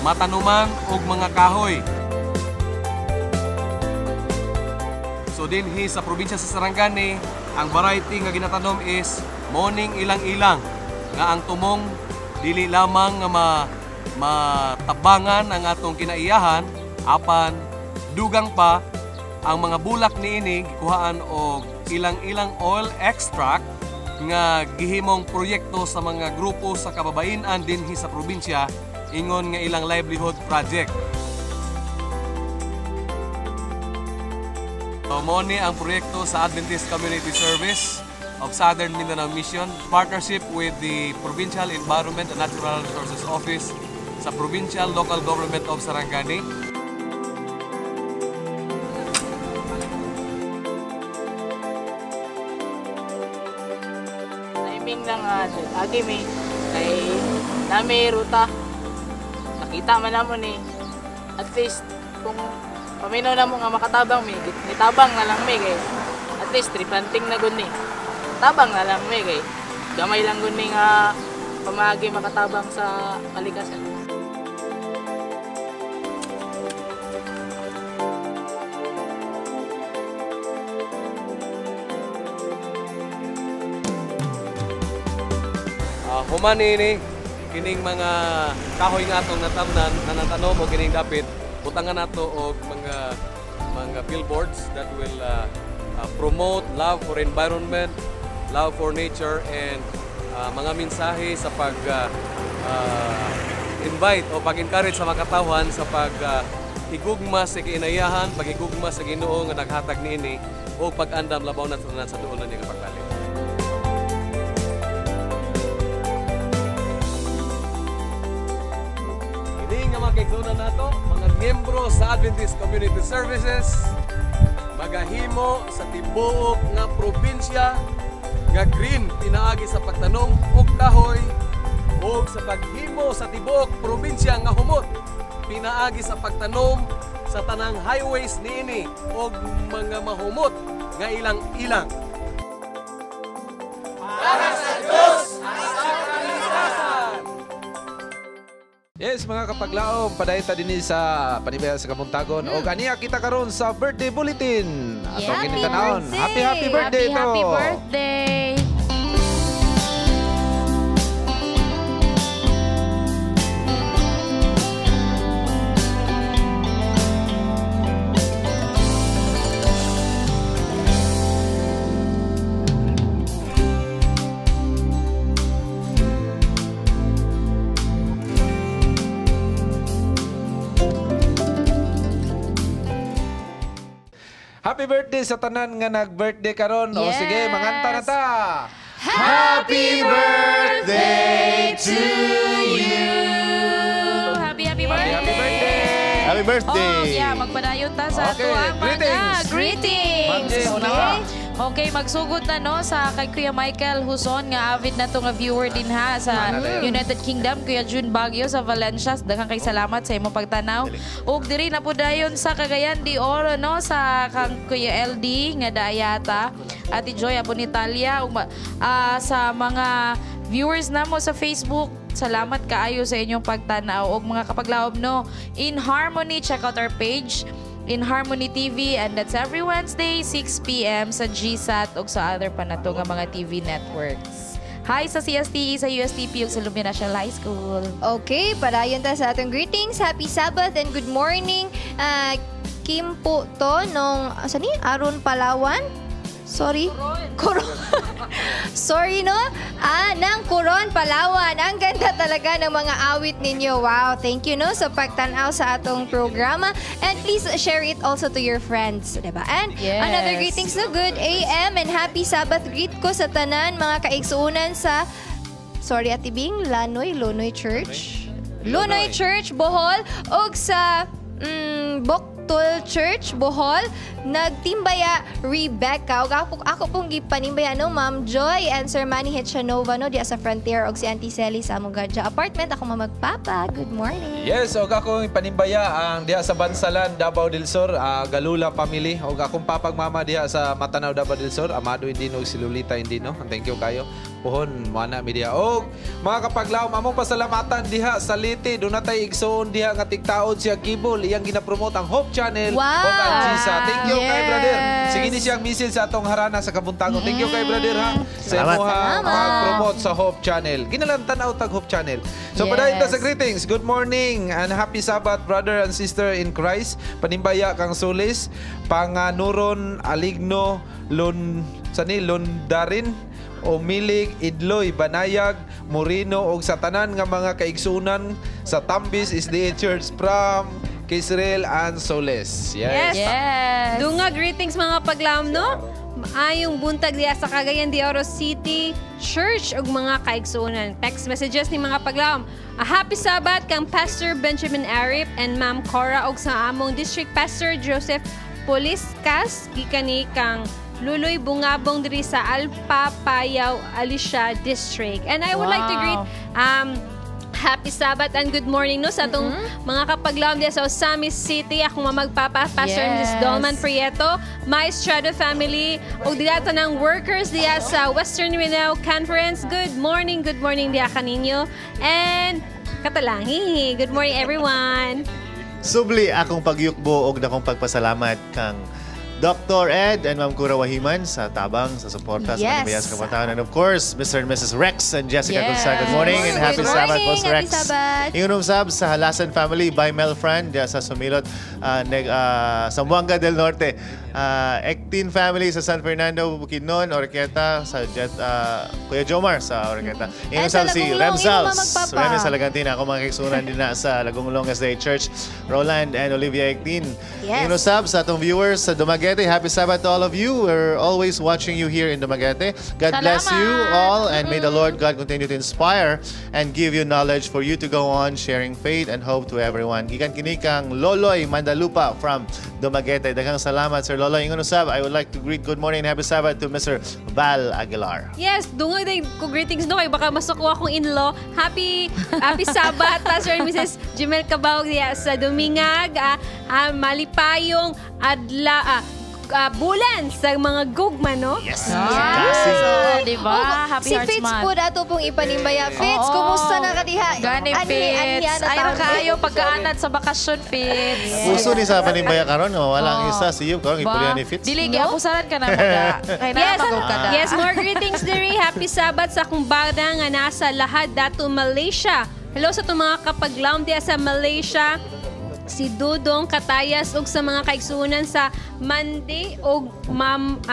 matanuman og mga kahoy. So dinhi sa probinsya sa Sarangani, ang variety nga ginatanom is morning ilang-ilang. Nga ang tumong dili lamang nga matabangan ang atong kinaiyahan, apan dugang pa ang mga bulak niini gikuhaan og ilang-ilang oil extract nga gihimong proyekto sa mga grupo sa kababayen-an dinhi sa probinsya ingon nga ilang livelihood project. So, mao ni ang proyekto sa Adventist Community Service of Southern Mindanao Mission, partnership with the Provincial Environment and Natural Resources Office sa Provincial Local Government of Sarangani. Timing lang agi mi kay nami ruta nakita man namo ni at least kung paminaw namo nga makatabang mi nitabang na lang mi kay at least tree planting na gud ni tabang na lang mi kay gamay lang gud ni nga pamaagi makatabang sa kalikasan. Human ini kining mga kahoy nga atong natamnan na natanom o kining dapit butangan nato og mga billboards that will promote love for environment, love for nature, and mga mensahe sa pag invite o pag-encourage sa mga katawhan sa pag higugma sa kiinayahan, paghigugma sa Ginoo nga naghatag niini o pag-andam labaw na sa duol na niya nga pagbalik. Mga nato, mga miyembro sa Adventist Community Services, magahimo sa tibuok nga probinsya nga green pinaagi sa pagtanom og kahoy o sa paghimo sa tibuok probinsya nga humot pinaagi sa pagtanom sa tanang highways niini og mga mahumot nga ilang-ilang. Para sa Diyos at sa kalikasan! Yes, mga kapaglaom, padayon ta dinhi sa Panibaya sa Kabuntagon. Og aniya kita karon sa birthday bulletin. Atong Happy ginitan-awon. birthday! Happy happy birthday Happy, to. happy birthday! Happy birthday sa tanan nga nag-birthday karon. O Yes. sige, manganta na ta. Happy birthday to you. Happy, happy birthday. Happy birthday. Happy birthday. Oh, yeah, magpadayon ta sa Okay, ato ang mga greetings. greetings. Ma'am Jay, una ka. Okay, magsugod na no sa kay Kuya Michael Huson nga avid na to nga viewer din ha sa Ano na yun? United Kingdom, Kuya June Baguio sa Valencia. Daghang kay salamat sa imong pagtanaw. Ug diri na pud dayon sa Cagayan de Oro no sa kang Kuya LD nga daayata, Ate Joy Abonitalia ug sa mga viewers namo sa Facebook. Salamat kaayo sa inyong pagtanaw ug mga kapaglaom no. In Harmony, check out our page In Harmony TV, and that's every Wednesday 6 p.m. sa GSAT ug sa other pa nato nga mga TV networks. Hi sa CSTE, sa USTP ug sa Lumia National High School. Okay, padayon ta sa atong greetings. Happy Sabbath and good morning. Kim po to nung, saan ni? Aron Palawan? Sorry? Coron. Sorry, no? Ng Coron, Palawan. Ang ganda talaga ng mga awit ninyo. Wow, thank you, no, sa pagtanaw sa atong programa. And please share it also to your friends, diba? And Yes. another greetings, no? Good AM and happy Sabbath greet ko sa tanan, mga kaigsuunan sa, sorry, Ate Bing, Lanoy, Lonoy Church. Lunoy Church, Bohol, ug sa Boktul Church, Bohol, nagtimbaya Rebecca. Ug ako pong gipanimbaya no, Ma'am Joy and Sir Manny Hechanova no, diya sa Frontier ug si Auntie Sally sa among Gadja apartment. Ako mamagpapa. Good morning. Yes, og akong panimbaya ang diha sa Bansalan, Davao del Sur, Galula family, og akong papag mama diha sa Matanao, Davao del Sur, Amado Indino ug si Lolita Indino. Thank you kayo. Pohon mo na media. Og mga kapaglaom, among pasalamatan diha sa Leyte. Doon natay igsoon diha nga tigtaod siya Gibol. Iyang ginapromote ang Hope Channel ug ang Gisa. Thank you kay brother. Sige ni siyang message sa atong harana sa Kabuntagon. Thank you kay brother ha. Sa Salamat. imuhang Salamat. pag-promote sa Hope Channel. Ginalantan tag Hope Channel. So padayon ta sa greetings. Good morning and happy Sabbath, brother and sister in Christ. Panimbaya kang Sulis, Panganuron, Aligno, Lun sani Lundarin, Umilig, Idloy, Banayag, Moreno ug sa tanan nga mga kaigsunan sa Tambis SDA Church from Kisrel and Soles. Yes. Yes. Dunga greetings mga paglaom, no? Maayong buntag diya sa Cagayan de Oro City Church ug mga kaigsuonan. Text messages ni mga paglaom. A happy Sabbath kang Pastor Benjamin Arip and Ma'am Cora ug sa among District Pastor Joseph Poliscas gikan ni kang Luloy Bungabong diri sa Alpa Payaw Alicia District. And I would like to greet Happy Sabbath and good morning, no, sa atong mga kapaglaom diya sa Ozamis City. Akong mamagpapa, Pastor and Mrs. Dolman Prieto, Maestrado family, ug diya ng workers diya sa Western Mindanao Conference. Good morning diya kaninyo. And katalangi. Good morning, everyone. Subli akong pagyukbo og dakong pagpasalamat kang Dr. Ed and Ma'am Kura Wahiman sa tabang, sa suporta sa Panimbaya sa Kabuntagon. And of course, Mr. and Mrs. Rex and Jessica Gonzaga. Good morning and happy Good Sabbath, morning. Boss Happy Rex. Sabbath. Ingon sab sa Halasan Family by Mel Fran diya sa Sumilot, Zamboanga del Norte. Ektin Family sa San Fernando, Bukidnon, Oroquieta, sa Jet, Kuya Jomar sa Oroquieta. Ingon And sa sab si Lagonglong, Remsals. imong mamagpapa. Remy sa Lagantina, ako mga kaigsunan din na sa Lagonglong SDA Church, Roland and Olivia Ektin. Ingon sab sa atong viewers sa Dumaguete, happy Sabbath to all of you. We're always watching you here in Dumaguete. God bless you all and may the Lord God continue to inspire and give you knowledge for you to go on sharing faith and hope to everyone. Gikan kini kang Loloy Mandalupa from Dumaguete. Daghang salamat, Sir Loloy. Ingon usab, I would like to greet good morning and happy Sabbath to Mr. Val Aguilar. Yes, dungog day ko greetings no kay baka masuko akong in-law. Happy Happy Sabbath, Pastor and Mrs. Jimel Cabawg diya sa Dumingag, malipayong adla bulan sa mga gugma, no? Yes. Ah, di ba? Oh, Happy si Hearts Fitz Month. po dato pong ipanimbaya. Fitz, Oo. kumusta na ka diha? Gani, Anhi, Fitz. anhi, Ay, na kaayo pagkaanad sa bakasyon, Fitz. Puso ni sa panimbaya karon, no? Wala ang isa si Yub karon Ba? ipulihan ni Fitz. Dili, giapusaran ka na mo da. Kay Yes. napagod ka da. Yes, more greetings diri. Happy Sabbath sa akong bana nga nasa lahad dato Malaysia. Hello sa itong mga kapaglaom diya sa Malaysia. Si Dudong Katayas ug sa mga kaigsuonan sa Mandi ug mam,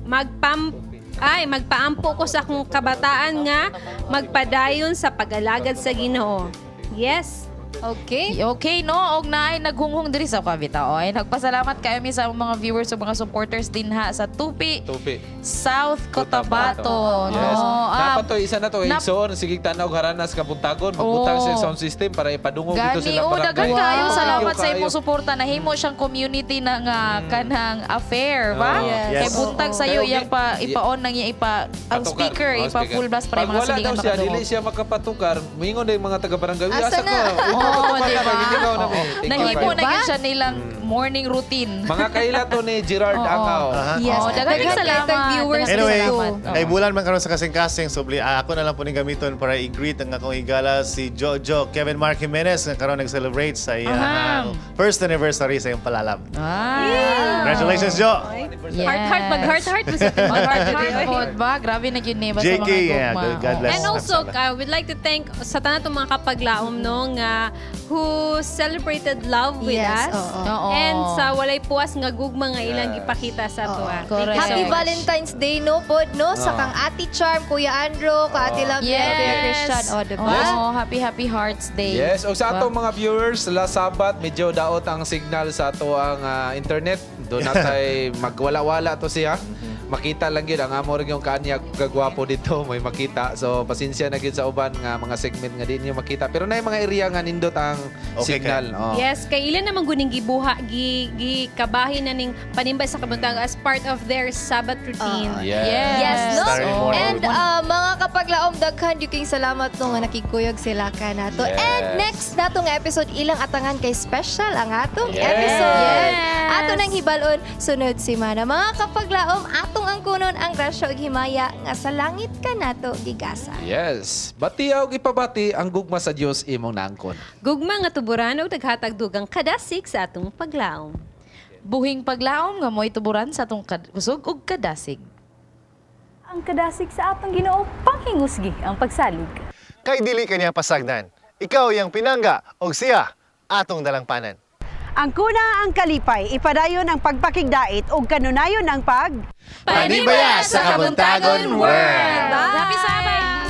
magpam ay magpaampo ko sa akong kabataan nga magpadayon sa pag-alagad sa Ginoo. Yes. Okay. Okay, no? Og naay naghunghong diri sa Cavite. Oy, nagpasalamat kayo mi sa among mga viewers ug mga supporters din ha sa Tupi, Tupi. South Cotabato. No. Yes. Ah, Dapat to isa na to igsoon sige tanaw haranas Kabuntagon magbutang Oo. sa sound system para ipadungog dito Gani, sila oh, barangay. daghan kayo. Thank Salamat you sa kaayo. imong suporta. Nahimo siyang community na nga kanang affair, ba? Oo. Kay Yes. buntag sa iyo Kaya, iyang pa ipa-on nang iya ipa ang Patukar. speaker, Oh, ipa speaker. full blast para Pag yung mga wala silingan daw siya, dili makadungog. siya makapatukar, mingon na yung mga taga-barangay, "Uy, Asa asa na?" ka? Uy, Oo, patukar di na, ba? giligaw na mi." Oo. Thank you, Nahimo kayo. na gyud siya nilang morning routine. Mga kaila to ni Gerard Oo. Angaw. Yes. Oo, daghang Daghan salamat. kay viewers Anyway, dito. kay bulan man karon sa kasing-kasing, so ako na lang po ning gamiton para i-greet ang akong higala si Jojo Kevin Mark Jimenez nga karon nag-celebrate sa iyang first anniversary sa iyong palalam. Ah. Congratulations, Jo! Yes. Heart, heart, mag heart, heart. Mag heart, heart pod ba? Grabe na gyud ni ba sa JK, mga yeah, gugma. God bless. And also, I would like to thank sa tanan tong mga kapaglaom no nga who celebrated love with Yes, us. oo. Oo. And sa walay puwas nga gugma nga ilang gipakita sa atoa. Thank you so Happy much. Valentine's Day, no, pod, no? Sa Oo. kang Ate Charm, Kuya Andrew, ka Ate Love, Yes. Kuya Christian. O, diba? Oh, happy happy Hearts Day. Yes, o sa Ba? atong mga viewers, last Sabat, medyo daot ang signal sa ato ang internet. Doon natay magwala-wala to siya. Makita lang gyud ang amo rin yung kanya gagwapo dito, may makita. So pasensya na gyud sa uban nga mga segment nga di niyo makita. Pero na mga area nga nindot ang Okay, signal. Oh. Yes, kay ilan naman guning gibuha gi, gi kabahin na ning panimbay sa kabuntagon as part of their Sabbath routine. Yes. Yes, no? Saturday morning. And mga kapaglaom, daghan gyud kayong salamat no nga nakikuyog sila ka nato. Yes. And next nato nga episode ilang atangan kay special ang atong Yes. episode. Yes. Ato nang hibalon sunod semana. Mga kapaglaom, ato Atong angkunon ang grasya ug himaya nga sa langit kanato gigasa. Yes. Batiya og ipabati ang gugma sa Dios imong naangkon. Gugma nga tuburan og naghatag dugang kadasig sa atong paglaom. Buhing paglaom nga mo'y tuburan sa atong kusog ug kadasig. Ang kadasig sa atong Ginoo, panghingusgi ang pagsalig. Kay dili kaniya pasagdan. Ikaw iyang pinangga og siya atong dalangpanan. Ang kuna ang kalipay, ipadayon ang pagpakigdait ug kanunayon ang pag Panibaya sa Kabuntagon World! Happy Sabay!